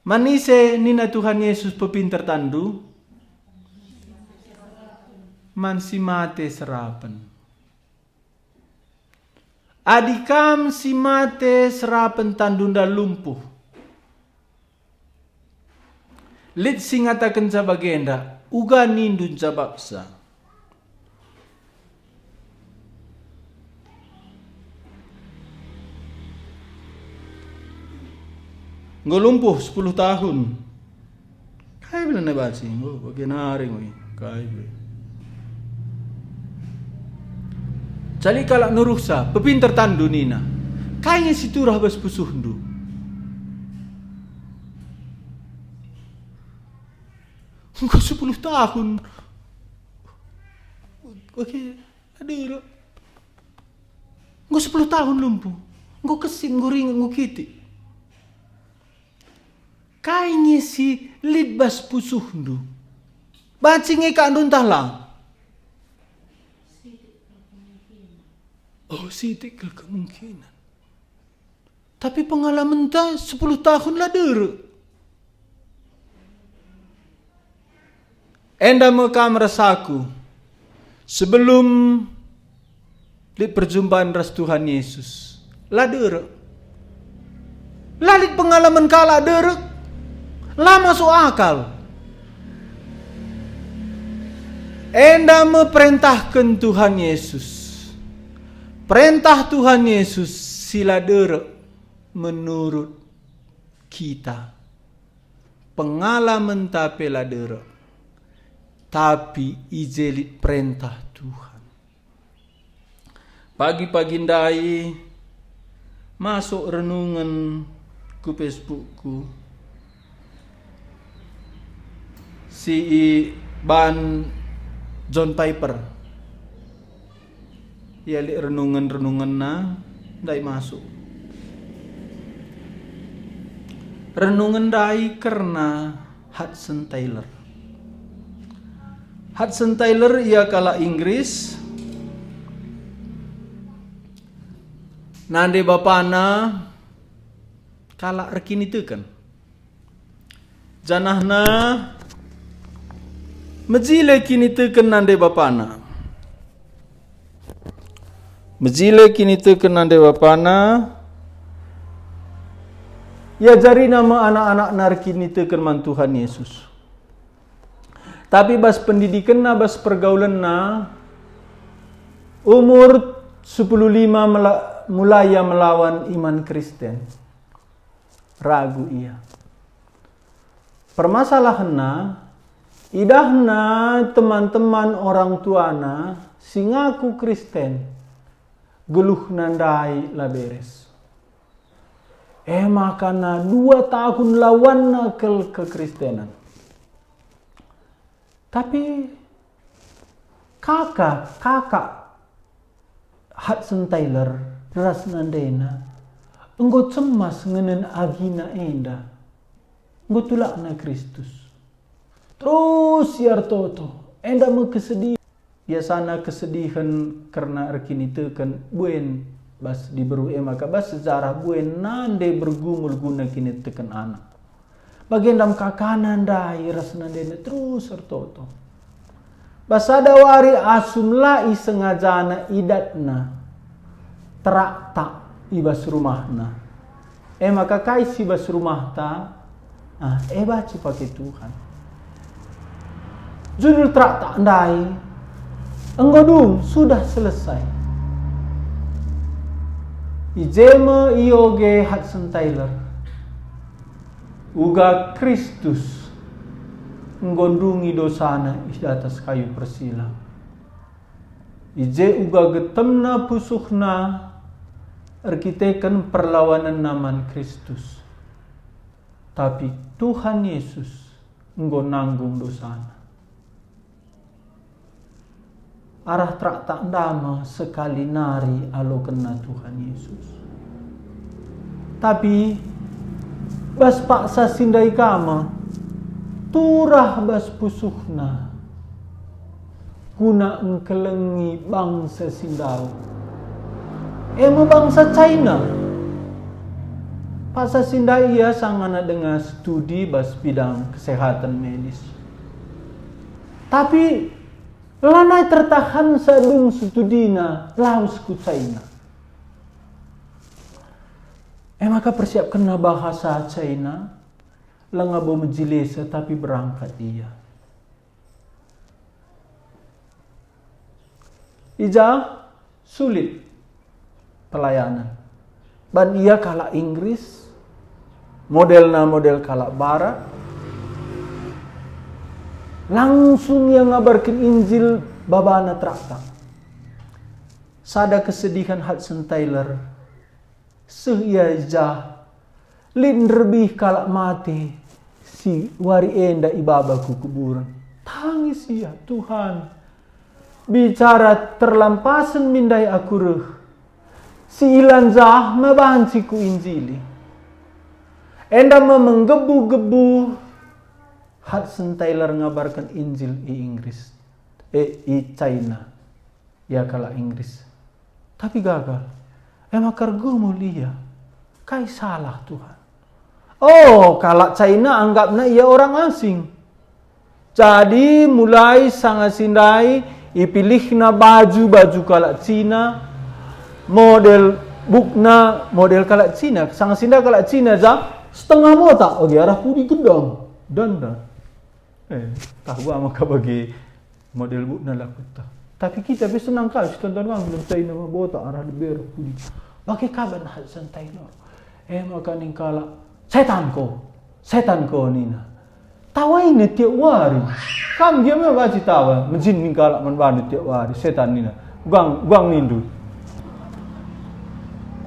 Man ise nina Tuhan Yesus, "Pepinter tanndu"? Man si mate serapen. Adi kam si mate serapen tanndu enda lumpuh, lit si ngatakenca bagenda, uga nindu njabapsa, "Enggo lumpuh sepuluh tahun." Kai pe nai banci, enggo bage nari ngoi. Kai pe. Cali kalak nuruhsa, pepinter tanndu nina. Kai nge si turah bas pusuhndu? Enggo sepuluh tahun. Bage, aduh. Enggo sepuluh tahun lumpuh. Enggo kesit, enggo ringet, enggo kitik. Kai nge si lit bas pusuhndu? Banci nge ikakndu ntah la? Oh, sitik kal kemungkinan. Tapi pengalamenta sepuluh tahun la derek. Enda me kam ras aku, sebelum lit perjumpaan ras Tuhan Yesus, la derek. La lit pengalamen kalak derek, la masuk akal. Enda me perentahken Tuhan Yesus. Perentah Tuhan Yesus si la derek menurut kita. Pengalamenta pe la derek, tapi i je lit perentah Tuhan. Pagi-pagi ndai masuk renungen ku Facebookku si iban John Piper. Ia lit renungen-renungenna ndai masuk. Renungen ndai kerna Hudson Taylor. Hudson Taylor ia kalak Inggris, nande bapana kalak erkiniteken. Janahna mejile kiniteken nande bapana. Mejile kiniteken nande bapana, iajarina me anak-anakna erkiniteken man Tuhan Yesus. Tapi bas pendidikenna, bas pergaulenna, umur sepuluh lima mela-, mulai ia melawan iman Kristen. Ragu ia. Permasalahenna, idahna teman-teman orang tuana si ngaku Kristen, geluhna ndai la beres. E maka na dua tahun lawanna kal kekristenan. Tapi kaka, kakak Hudson Taylor ras nandena enggo cemas ngenen agina enda. Enggo tulakna Kristus. Terus ia ertoto, enda me kesedi-, biasana kesedihen kerna erkiniteken buen bas diberu e maka bas sejarah buen nande bergumul guna kiniteken anak. Bagenda me kakana ndai ras nandena terus ertoto. Bas sada wari asum la isengajana idatna teraktak i bas rumahna. E maka kai si bas rumahta? Ah, e banci pake Tuhan. Judul teraktak ndai enggo dung, sudah selesai. I je me ioge Hudson Taylor. Uga Kristus enggo ndungi dosana i atas kayu persilang. I je uga getemna pusuhna erkiteken perlawanenna man Kristus. Tapi Tuhan Yesus enggo nanggung dosana. Arah teraktak ndai me sekali nari alokenna Tuhan Yesus. Tapi bas paksa si ndai ka me turah bas pusuhna guna engkelengi bangsa si ndauh, e me bangsa China. Paksa si ndai ia sangana denga studi bas bidang kesehatan medis. Tapi lanai tertahansa dung studina lawes ku China. E maka persiapkenna bahasa China, langa bo mejilesa tapi berangkat ia. I ja sulit pelayanan. Ban ia kalak Inggris, modelna model kalak Barat, langsung ia ngabarken Injil babana teraktak. Sada kesedihan Hudson Taylor, seh ia i jah, lit nderbih kalak mate si wari enda ibaba ku kuburen. Tangis ia, "Tuhan, bicara terlampasen min ndai aku reh, si i la jah me banci kuinjili." Enda me menggebu-gebu Hudson Taylor ngabarken Injil i Inggris, eh, i China. Ia kalak Inggris. Tapi gagal. E maka ergumul ia, "Kai salah, Tuhan?" Oh, kalak China anggapna ia orang asing. Jadi, mulai sanga si ndai ipilihna baju-baju kalak Cina, model bukna model kalak Cina. Sanga si ndai kalak Cina ja setengah mota, oge arah pudi gedang. Dan, dan. Eh, tahu maka bagi model bukna la kueteh. Tapi kita pe senang kal sitonton kang film China me botak arah deber pudi. Bage ka ban Hudson Taylor. E maka ning kalak, "Setan ko, setan ko," nina. Tawaina tiap wari. Kam gia me banci tawa, mejin ning kalak man bandu tiap wari, "Setan," nina. "Ugang, ugang nindu."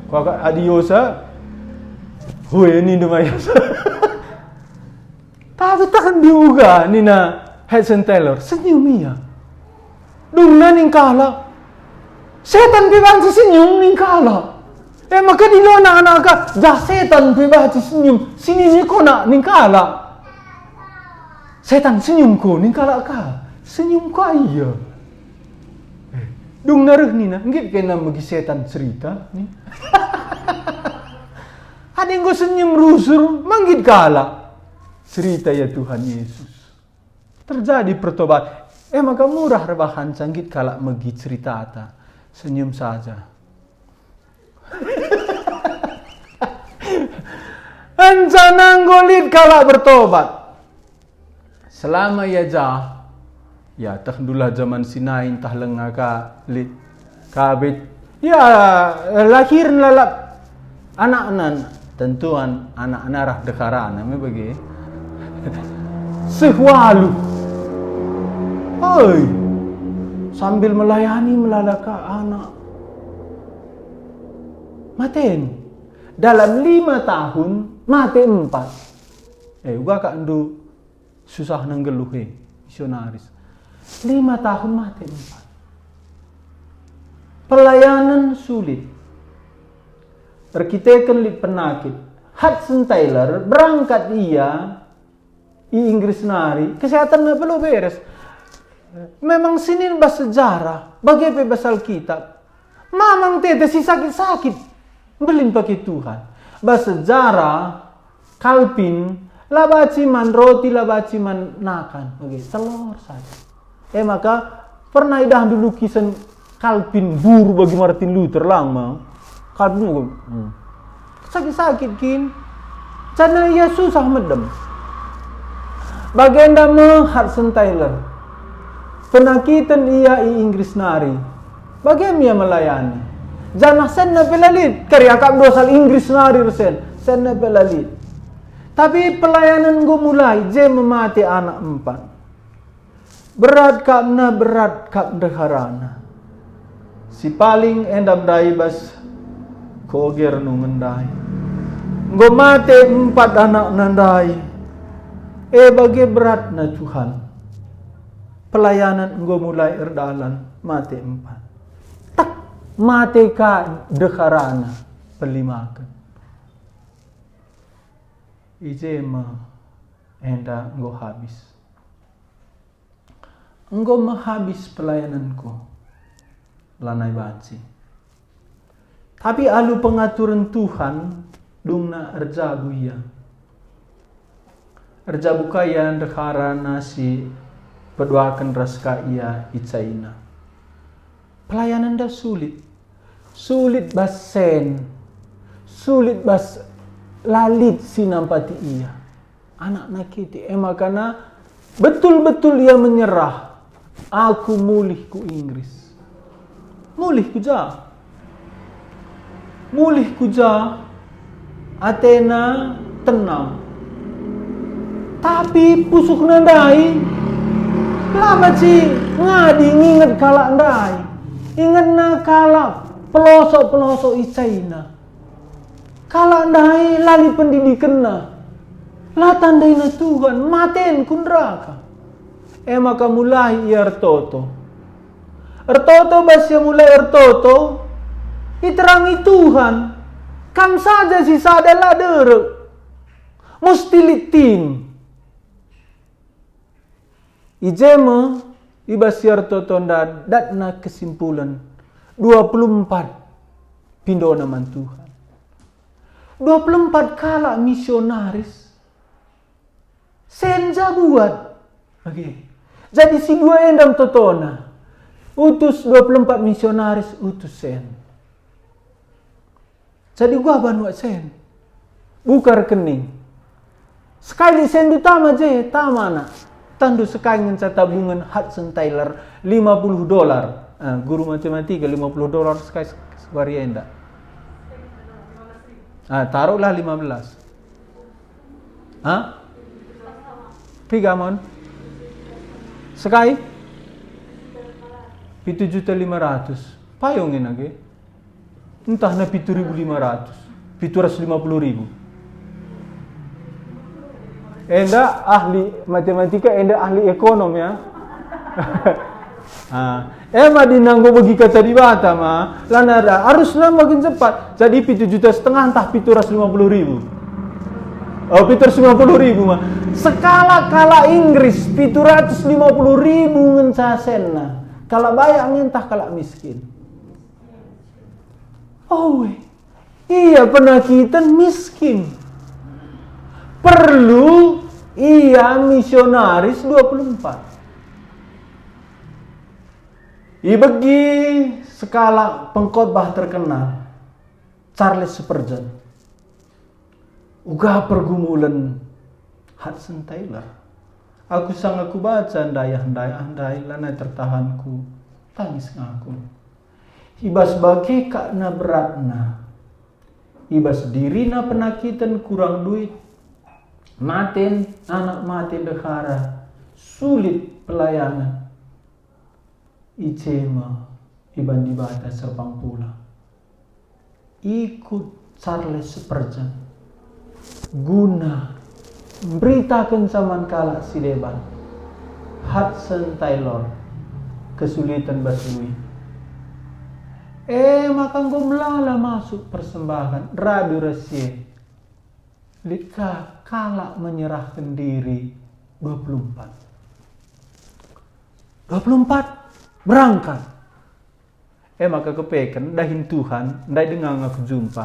Kuakap adiosa. Bue, nindu Mayasa. Tapi tahan juga nina Hudson Taylor, senyum ia. Dungna ning kalak, setan pe banci senyum ning kalak. E maka dilona anak ka, jah setan pe banci senyum, sinini kona ning kalak. Setan senyum ko ning kalak ka, senyum ka ia. Eh, dungna reh nina, nggit kena megi setan cerita ni. Adi enggo senyum rusur, manggit kalak. Cerita ya Tuhan Yesus. Terjadi pertobat. Eh, maka murah rebahanca nggit kalak megi ceritata. Senyum saja. Encana enggo lit kalak bertobat. Selama ia jah, ya, teh ndulah zaman Sinai ntah lenga ka lit kabit. Ya, lahiren lalap anakna, tentuan anakna rah deharana me bage. Seh waluh. Oi, sambil melayani melala ka anak. Maten. Dalam lima tahun, mate empat. Eh, uga kak ndu susah nenggeluh, eh, misionaris. Lima tahun mate empat. Pelayanan sulit. Erkiteken lit penakit. Hudson Taylor berangkat ia i Inggris nari, kesehatanna pe la beres. Memang sinin bas sejarah, bage pe bas Alkitab. Mamang tete si sakit-sakit, mbelin pake Tuhan. Bas sejarah, Calvin, la banci man roti, la banci man nakan. Bage, telor saja. E maka, pernah idahndu lukisan Calvin buru bagi Martin Luther lang ma. Calvin, hmm. Sakit-sakit kin. Janah ia susah medem. Bagenda me Hudson Taylor. Penakiten ia i Inggris nari. Bage me ia melayani. Janah senna pe la lit. Kari akapndu asal Inggris nari ersen. Senna pe la lit. Tapi pelayanan enggo mulai, je me mate anak empat. Berat kap na, berat kap ndeharana. Si paling enda ndai bas koger nungen ndai. Enggo mate empat anakna ndai. E bage beratna Tuhan. Pelayanan enggo mulai erdalan, mate empat. Tek, mate ka ndeharana, pelimaken. I je me enda enggo habis. Enggo me habis pelayananku, lanai banci. Tapi alu pengaturen Tuhan, dungna erjabu ia. Erjabu ka ia ndeharana si peduaken ras ka ia i China. Pelayanan enda sulit. Sulit bas sen. Sulit bas la lit si nampati ia. Anakna kitik, e makana betul-betul ia menyerah, "Aku mulih ku Inggris." Mulih ku ja? Mulih ku ja? Atena tenang. Tapi pusuhna ndai, la banci ngadi nginget kalak ndai. Ingetna kalak pelosok-pelosok i China. Kalak ndai la lit pendidikenna. La tandaina Tuhan, maten ku neraka. E maka mulai ia ertoto. Ertoto bas ia mulai ertoto, iterangi Tuhan, "Kam saja si sada la derek. Musti lit tim." I je me, i bas si ertoto enda datna kesimpulen, dua puluh empat pindona man Tuhan. Dua puluh empat kalak misionaris, sen ja buat. Oke. Jadi si dua enda totona. Utus dua puluh empat misionaris, utus sen. Jadi uga banua sen. Buka rekening. Sekai lit senndu tama je, tama anak. Tandu sekai ngenca tabungen Hudson Taylor lima puluh dolar. Eh, guru matematika, lima puluh dolar sekai se-, sehari enda. Ah, taruhlah lima belas. Hah? Piga mon? Sekai? Pitu juta lima ratus. Payung ina ge. Entah na pitu ribu lima ratus, pitu ratus lima puluh ribu. Enda ahli matematika, enda ahli ekonom, ya. Ah, ema adi nanggo begi kata Dibata ma, lanada arusna makin cepat. Jadi pitu juta setengah ntah pitu ratus lima puluh ribu. Oh, pitu ratus lima puluh ribu ma. Sekalak kalak Inggris, pitu ratus lima puluh ribu ngenca senna. Kalak bayak nge ntah kalak miskin. Oh, ia penakiten miskin. Perlu ia misionaris dua puluh empat. Ibegi sekalak pengkhotbah terkenal, Charles Spurgeon. Uga pergumulen Hudson Taylor. Aku sanga kubaca ndai-ndai, ah, ndai lanai tertahanku, tangis ngaku. I bas bage kap na beratna. I bas dirina penakiten, kurang duit, maten anak, maten ndehara, sulit pelayanan. I je me iban Dibata serpang pula. Ikut Charles Spurgeon guna mberitakenca man kalak si deban Hudson Taylor kesulitan bas duit. E maka enggo melala masuk persembahen, radu ras si e. Lit ka kalak menyerahken diri dua puluh empat. Dua puluh empat, berangkat. E maka kepeken dahin Tuhan, ndai denga nga kujumpa.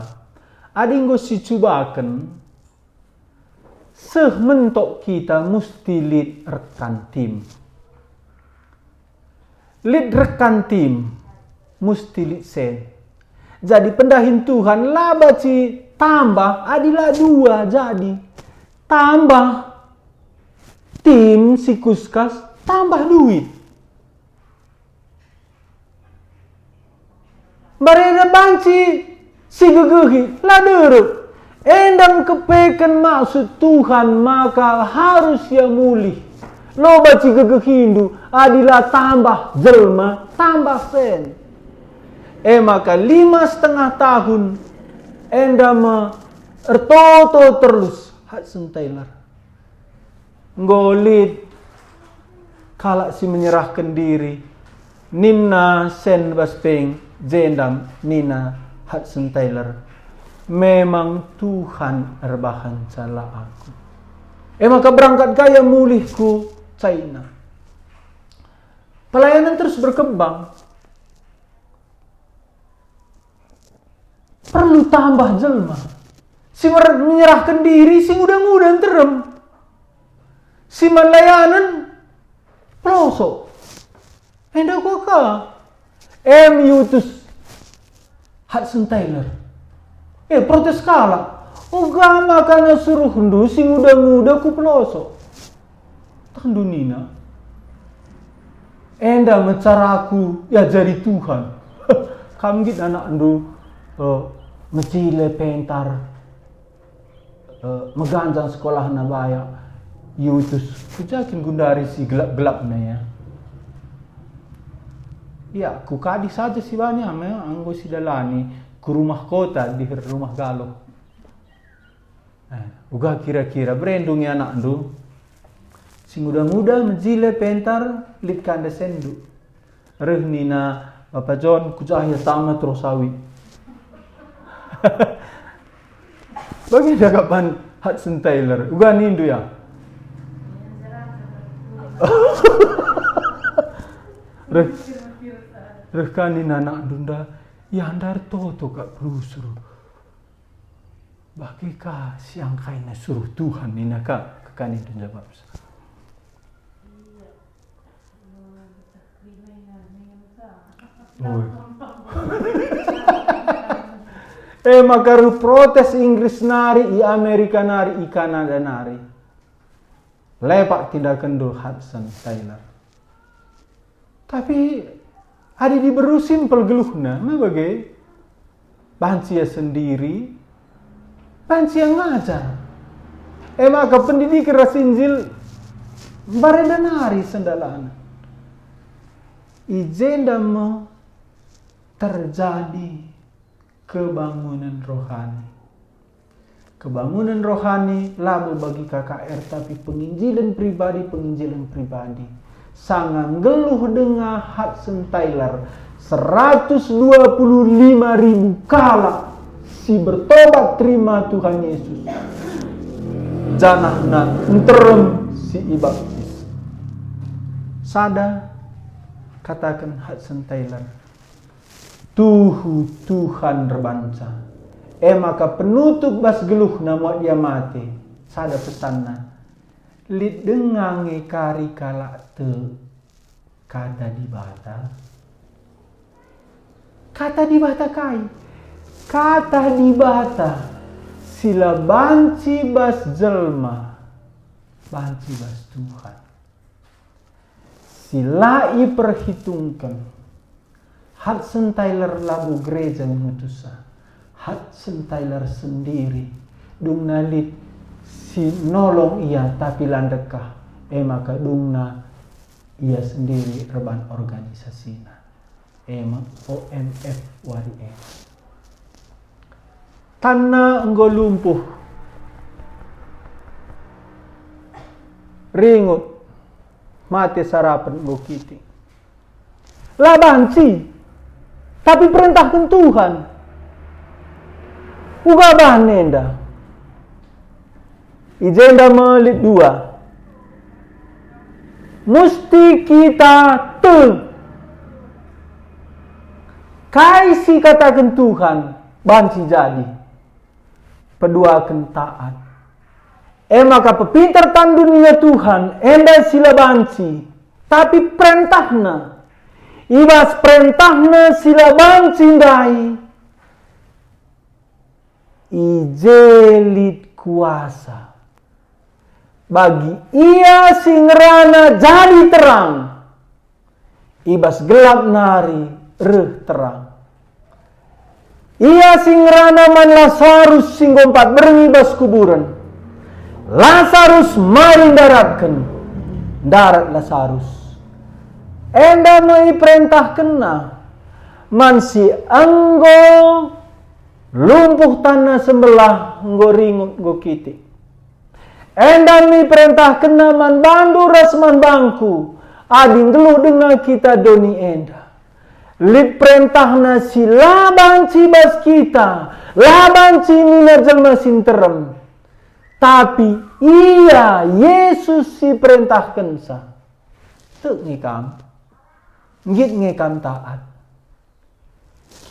Adi enggo sicubaken, seh mentok kita musti lit rekan tim. Lit rekan tim, musti lit sen. Jadi pendahin Tuhan la banci tambah adi la dua jadi. Tambah tim si kuskas, tambah duit. Mbarenda banci si gegehi, la derek. Enda engkepeken maksud Tuhan maka harus ia mulih. Lo banci gegehindu adi la tambah jelma, tambah sen. E maka lima setengah tahun enda me ertoto terus Hudson Taylor. Enggo lit kalak si menyerahken diri, nina Sen bas Peng, jenda nina Hudson Taylor, "Memang Tuhan erbahanca, la aku." E maka berangkat ka ia mulih ku China. Pelayanan terus berkembang. Perlu tambah jelma si mer-, menyerahken diri, si nguda-nguda nterem, si man layanen pelosok. Enda uga ka. Em iutus Hudson Taylor. Eh, protes kalak. Uga maka na suruhndu si nguda-nguda ku pelosok. Tandu nina, "Enda me caraku iajari Tuhan." Kam nggit anakndu, eh, mejile pentar, eh, meganjang sekolahna bayak, iutus. Kuja kin gundari si gelap-gelapna, ya. Ya, ku kadi saja si bani ame enggo sidalani ku rumah kota, di rumah galuh. Eh, uga kira-kira berendu nge anakndu. Si nguda-nguda, mejile, pentar, lit ka nda sendu. Reh nina Bapa John, "Kuja ia tama terus awi." Bage nda kapan Hudson Taylor. Uga nindu ya. Reh, reh ka nina anakndu nda, "Ya nda ertoto kap rusur." Bage ka si angkaina suruh Tuhan, nina ka kekanindu njabapsa. Oi. E maka reh protes Inggris nari, i Amerika nari, i Kanada nari. Lepak tindakenndu Hudson Taylor. Tapi adi diberu simpel geluhna, me bage. Banci ia sendiri, banci ia ngajar. E maka pendidiken ras Injil mbarenda nari sendalanen. I jenda me terjadi kebangunen rohani. Kebangunen rohani labo bagi K K R, tapi penginjilen pribadi, penginjilen pribadi. Sanga nggeluh denga Hudson Taylor, seratus dua puluh lima ribu kalak si bertobat terima Tuhan Yesus, janahna nterem si ibaptis. Sada kataken Hudson Taylor, "Tuhu Tuhan erbanca." E maka penutup bas geluhna muat ia mate, sada pesanna, "Lit denga nge kari kalak tek Kata Dibata?" Kata Dibata kai? Kata Dibata si la banci bas jelma, banci bas Tuhan. Si la iperhitungken. Hudson Taylor labo gereja ngutusna. Hudson Taylor sendiri. Dungna lit si nolong ia, tapi la ndekah. E maka dungna ia sendiri erban organisasina. E me O M F wari e. Tanna enggo lumpuh. Ringut. Mate sarapen enggo kitik. La banci, tapi perentahken Tuhan. Uga bahan enda. I jenda me lit dua. Musti kita tek. Kai si kataken Tuhan banci jadi. Peduaken taat. E maka pepinter tandunna Tuhan enda si la banci, tapi perentahna. I bas perentahna si la banci ndai, i je lit kuasa. Bagi ia si ngerana jadi terang, i bas gelap nari reh terang. Ia si ngerana man Lasarus si enggo empat berngi bas kuburen. Lasarus mari ndaratken, ndarat Lasarus. Enda me iperentahkenna man si enggo lumpuh tanna sembelah, enggo ringut, enggo kitik. Enda me iperentahkenna man bandu ras man bangku, adi nggeluh denga kita doni enda. Lit perentahna si la banci bas kita, la banci nina jelma si nterem. Tapi ia, Yesus, si perentahkenca. Tek nge kam? Nggit nge kam taat?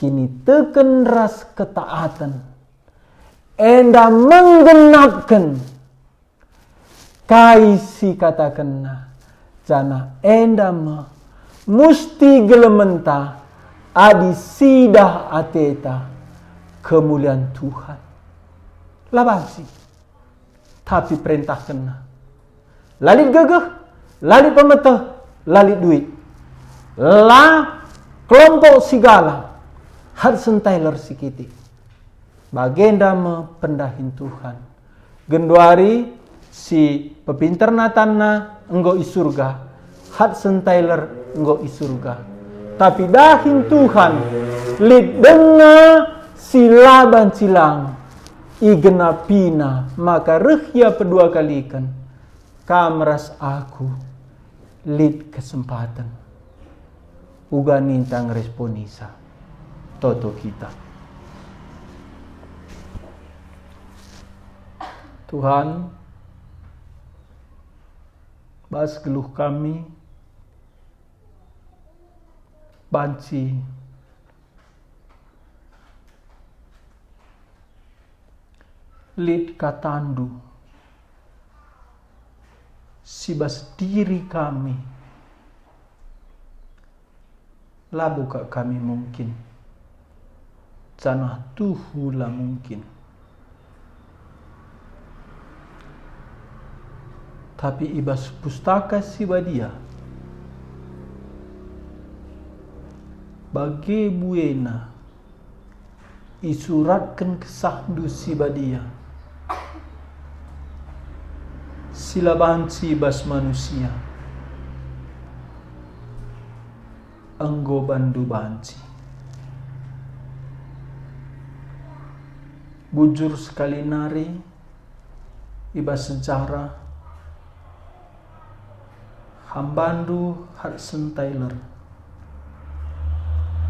Kiniteken ras ketaaten enda menggenapken kai si katakenna, janah enda me musti gelementa adi sidah ateta kemulian Tuhan. La banci. Tapi perentahkenna. La lit gegeh, la lit pemeteh, la lit duit. La kelompok si galak, Hudson Taylor si kitik. Bagenda me pendahin Tuhan. Genduari si pepinterna tanna enggo i surga, Hudson Taylor enggo i surga. Tapi dahin Tuhan lit denga si la banci lang. Igenapina maka reh ia peduakaliken, kam ras aku lit kesempaten. Uga ninta ngeresponisa. Toto kita. Tuhan, bas geluh kami banci lit katandu si bas diri kami, labo ka kami mungkin, janah tuhu la mungkin. Tapi i bas Pustaka Si Badia, bage buena isuratken kesahndu si badia, si la banci bas manusia, enggo bandu banci. Bujur sekali nari, i bas sejarah, hambandu Hudson Taylor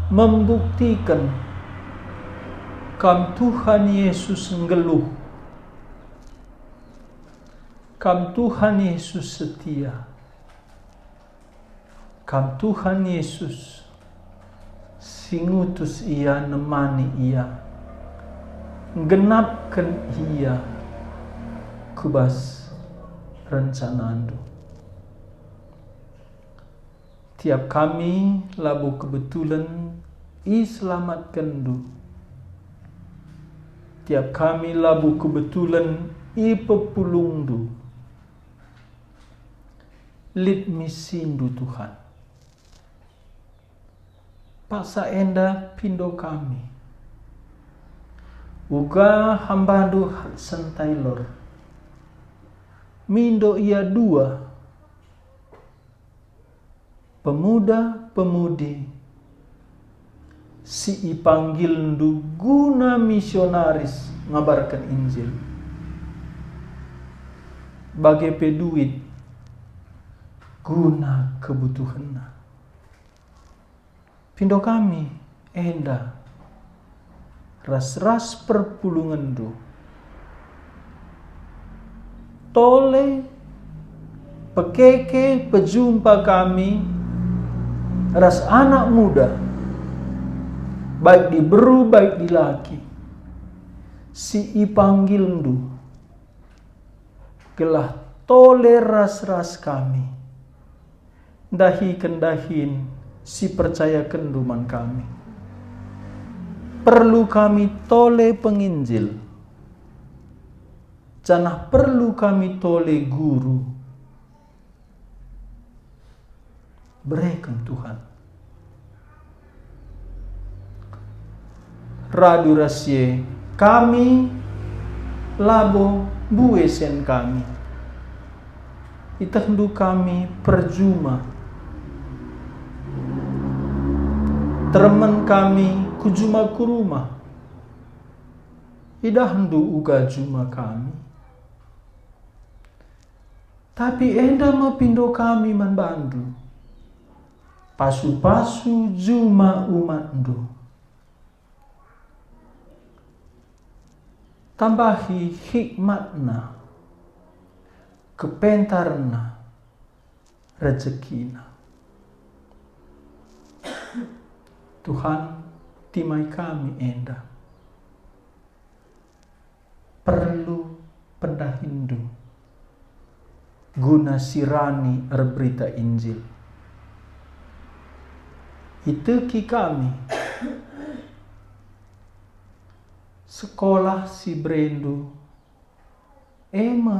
membuktiken kam Tuhan Yesus nggeluh, kam Tuhan Yesus setia. Kam Tuhan Yesus, si ngutus ia, nemani ia, nggenapken ia ku bas rencanandu. Tiap kami labo kebetulen iselamatkenNdu. Tiap kami labo kebetulen ipepulungNdu. Lit misinNdu, Tuhan. Paksa enda pindo kami. Uga hambandu Hudson Taylor. Mindo ia dua pemuda-pemudi si ipanggilNdu guna misionaris ngabarken Injil. Bage pe duit guna kebutuhenna. Pindo kami enda ras-ras perpulungenNdu. Tole, pekeke, pejumpa kami ras anak muda, baik diberu, baik dilaki, si ipanggilNdu, gelah tole ras-ras kami ndahiken dahin si percayakenNdu man kami. Perlu kami tole penginjil, janah perlu kami tole guru. Bereken, Tuhan. Radu ras si e, kami labo mbue sen kami. IetehNdu kami perjuma. Teremen kami ku juma ku rumah. IdahNdu uga juma kami. Tapi enda me pindo kami man bandu, pasu-pasu juma umatndu. Tambahi hikmatna, kepentarna, rejekina. Tuhan, timai kami enda. Perlu pendahinndu guna sirani erberita Injil. Iteki kami sekolah si berendu, e me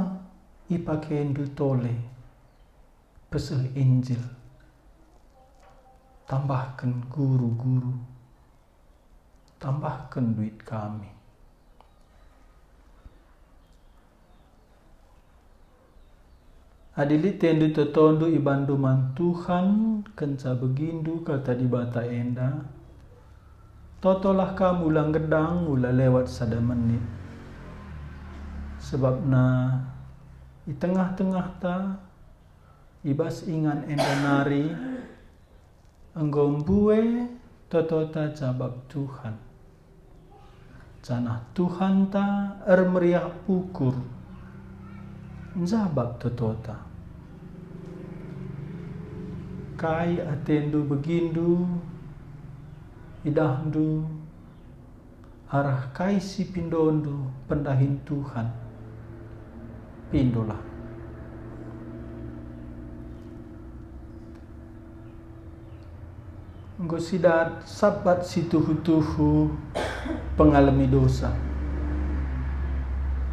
ipakendu tole peseh Injil. Tambahken guru-guru. Tambahken duit kami. Adi lit atendu totondu ibandu man Tuhan, kenca begindu Kata Dibata enda, totolah kam ula nggedang, ula lewat sada menit. Sebabna i tengah-tengahta, i bas ingan enda nari, enggo mbue totota jabap Tuhan. Janah Tuhanta ermeriah ukur njabap totota. Kai atendu begindu, idahndu, arah kai si pindondu pendahin Tuhan, pindolah. Enggo sidat Sabat si tuhu-tuhu pengalemi dosa.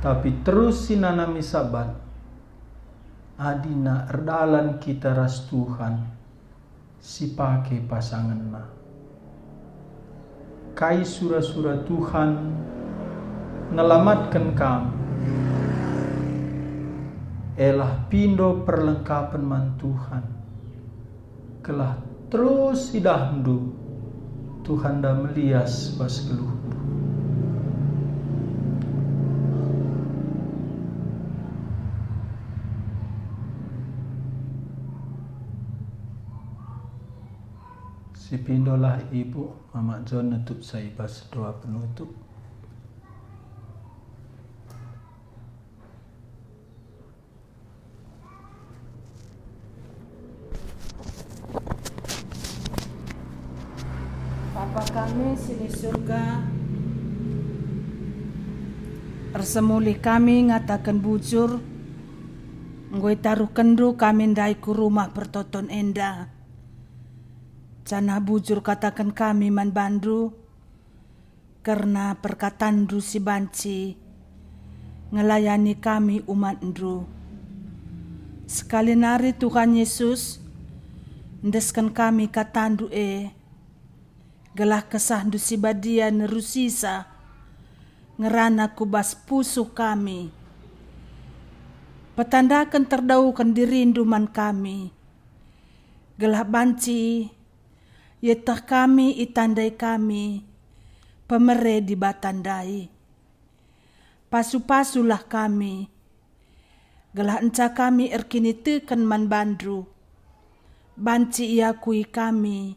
Tapi terus sinanami Sabat, adina erdalan kita ras Tuhan, sipake pasangenna. Kai sura-sura Tuhan nelamatken kam, elah pindo perlengkapen man Tuhan, gelah terus idahndu Tuhanta melias bas geluhndu. Sipindolah ibu, Mama John nutup sa i bas doa penutup. Bapa kami si di surga, ersemulih kami ngataken bujur, enggo itaruhkenndu kami ndai ku rumah pertoton enda. Janah bujur kataken kami man bandu, kerna perkatanndu si banci ngelayani kami umatndu. Sekali nari Tuhan Yesus, endesken kami katandu e, gelah kesahndu si badia nerusisa ngerana ku bas pusuh kami. Petandaken terdauhen dirindu man kami, gelah banci ieteh kami itandai kami pemere Dibata ndai. Pasu-pasulah kami, gelah enca kami erkiniteken man bandu, banci iakui kami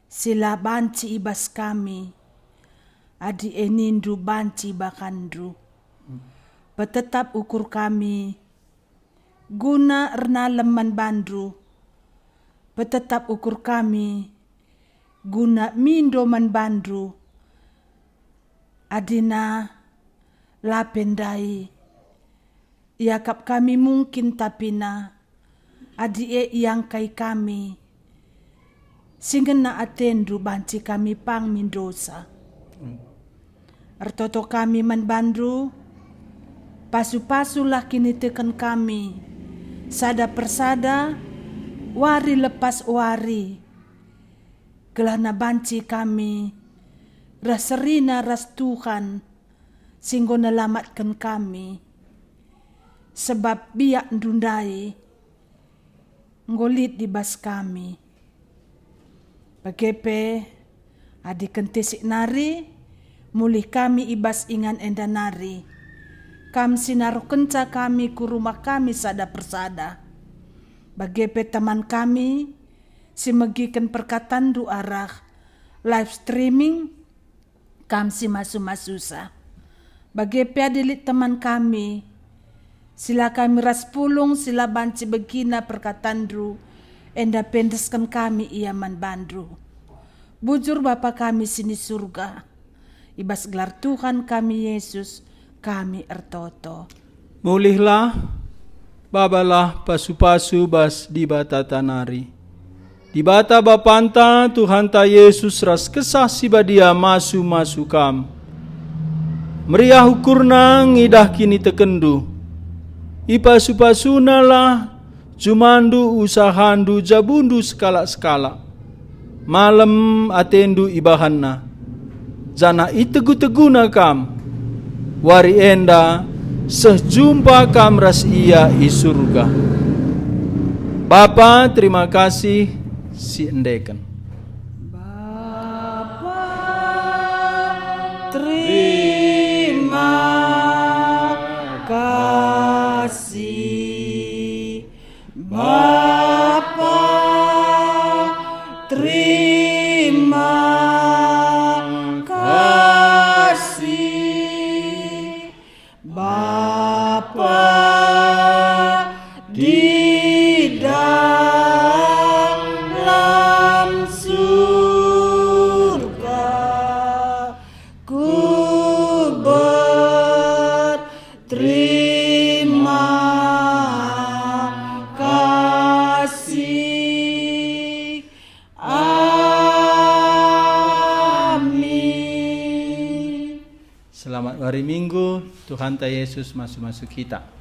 si la banci i bas kami, adi e nindu banci ibahanndu. Petetap ukur kami, guna ernalem man bandu. Petetap ukur kami, guna mindo man bandu. Adina la pe ndai iakap kami mungkin, tapina adi e iangkai kami si ngena atendu banci kami pang mindosa. Ertoto kami man bandu, pasu-pasulah kiniteken kami, sada persada, wari lepas wari, gelahna banci kami reh serina ras Tuhan si enggo nelamatken kami, sebab biakndu ndai enggo lit i bas kami. Bage pe, adi kentisik nari, mulih kami i bas ingan enda nari, kam si naruhkenca kami ku rumah kami sada persada. Bage pe teman kami si megiken perkatanndu arah live streaming, kam si masu-masusa. Bage pe adi lit teman kami, si la kami ras pulung, si la banci begina perkatanndu, enda pe endesken kami ia man bandu. Bujur Bapa kami si ni Surga, i bas gelar Tuhan kami Yesus, kami ertoto. Mulihlah, babalah pasu-pasu bas Dibatata nari. Dibata Bapanta, Tuhanta Yesus ras Kesah Si Badia masu-masu kam. Meriah ukurNa ngidah kinitekenndu. Ipasu-pasuNalah jumandu, usahandu, jabundu sekalak-sekalak. Malem atendu ibahanNa, janah itegu-teguna kam. Wari enda seh jumpa kam ras Ia i Surga. Bapa, terima kasih si endeken. Bapa, terima kasih. Bapa, terima kasih. Bapa di dalam surga, ku berterima kasih. Amin. Selamat wari Minggu, Tuhanta Yesus masu-masu kita.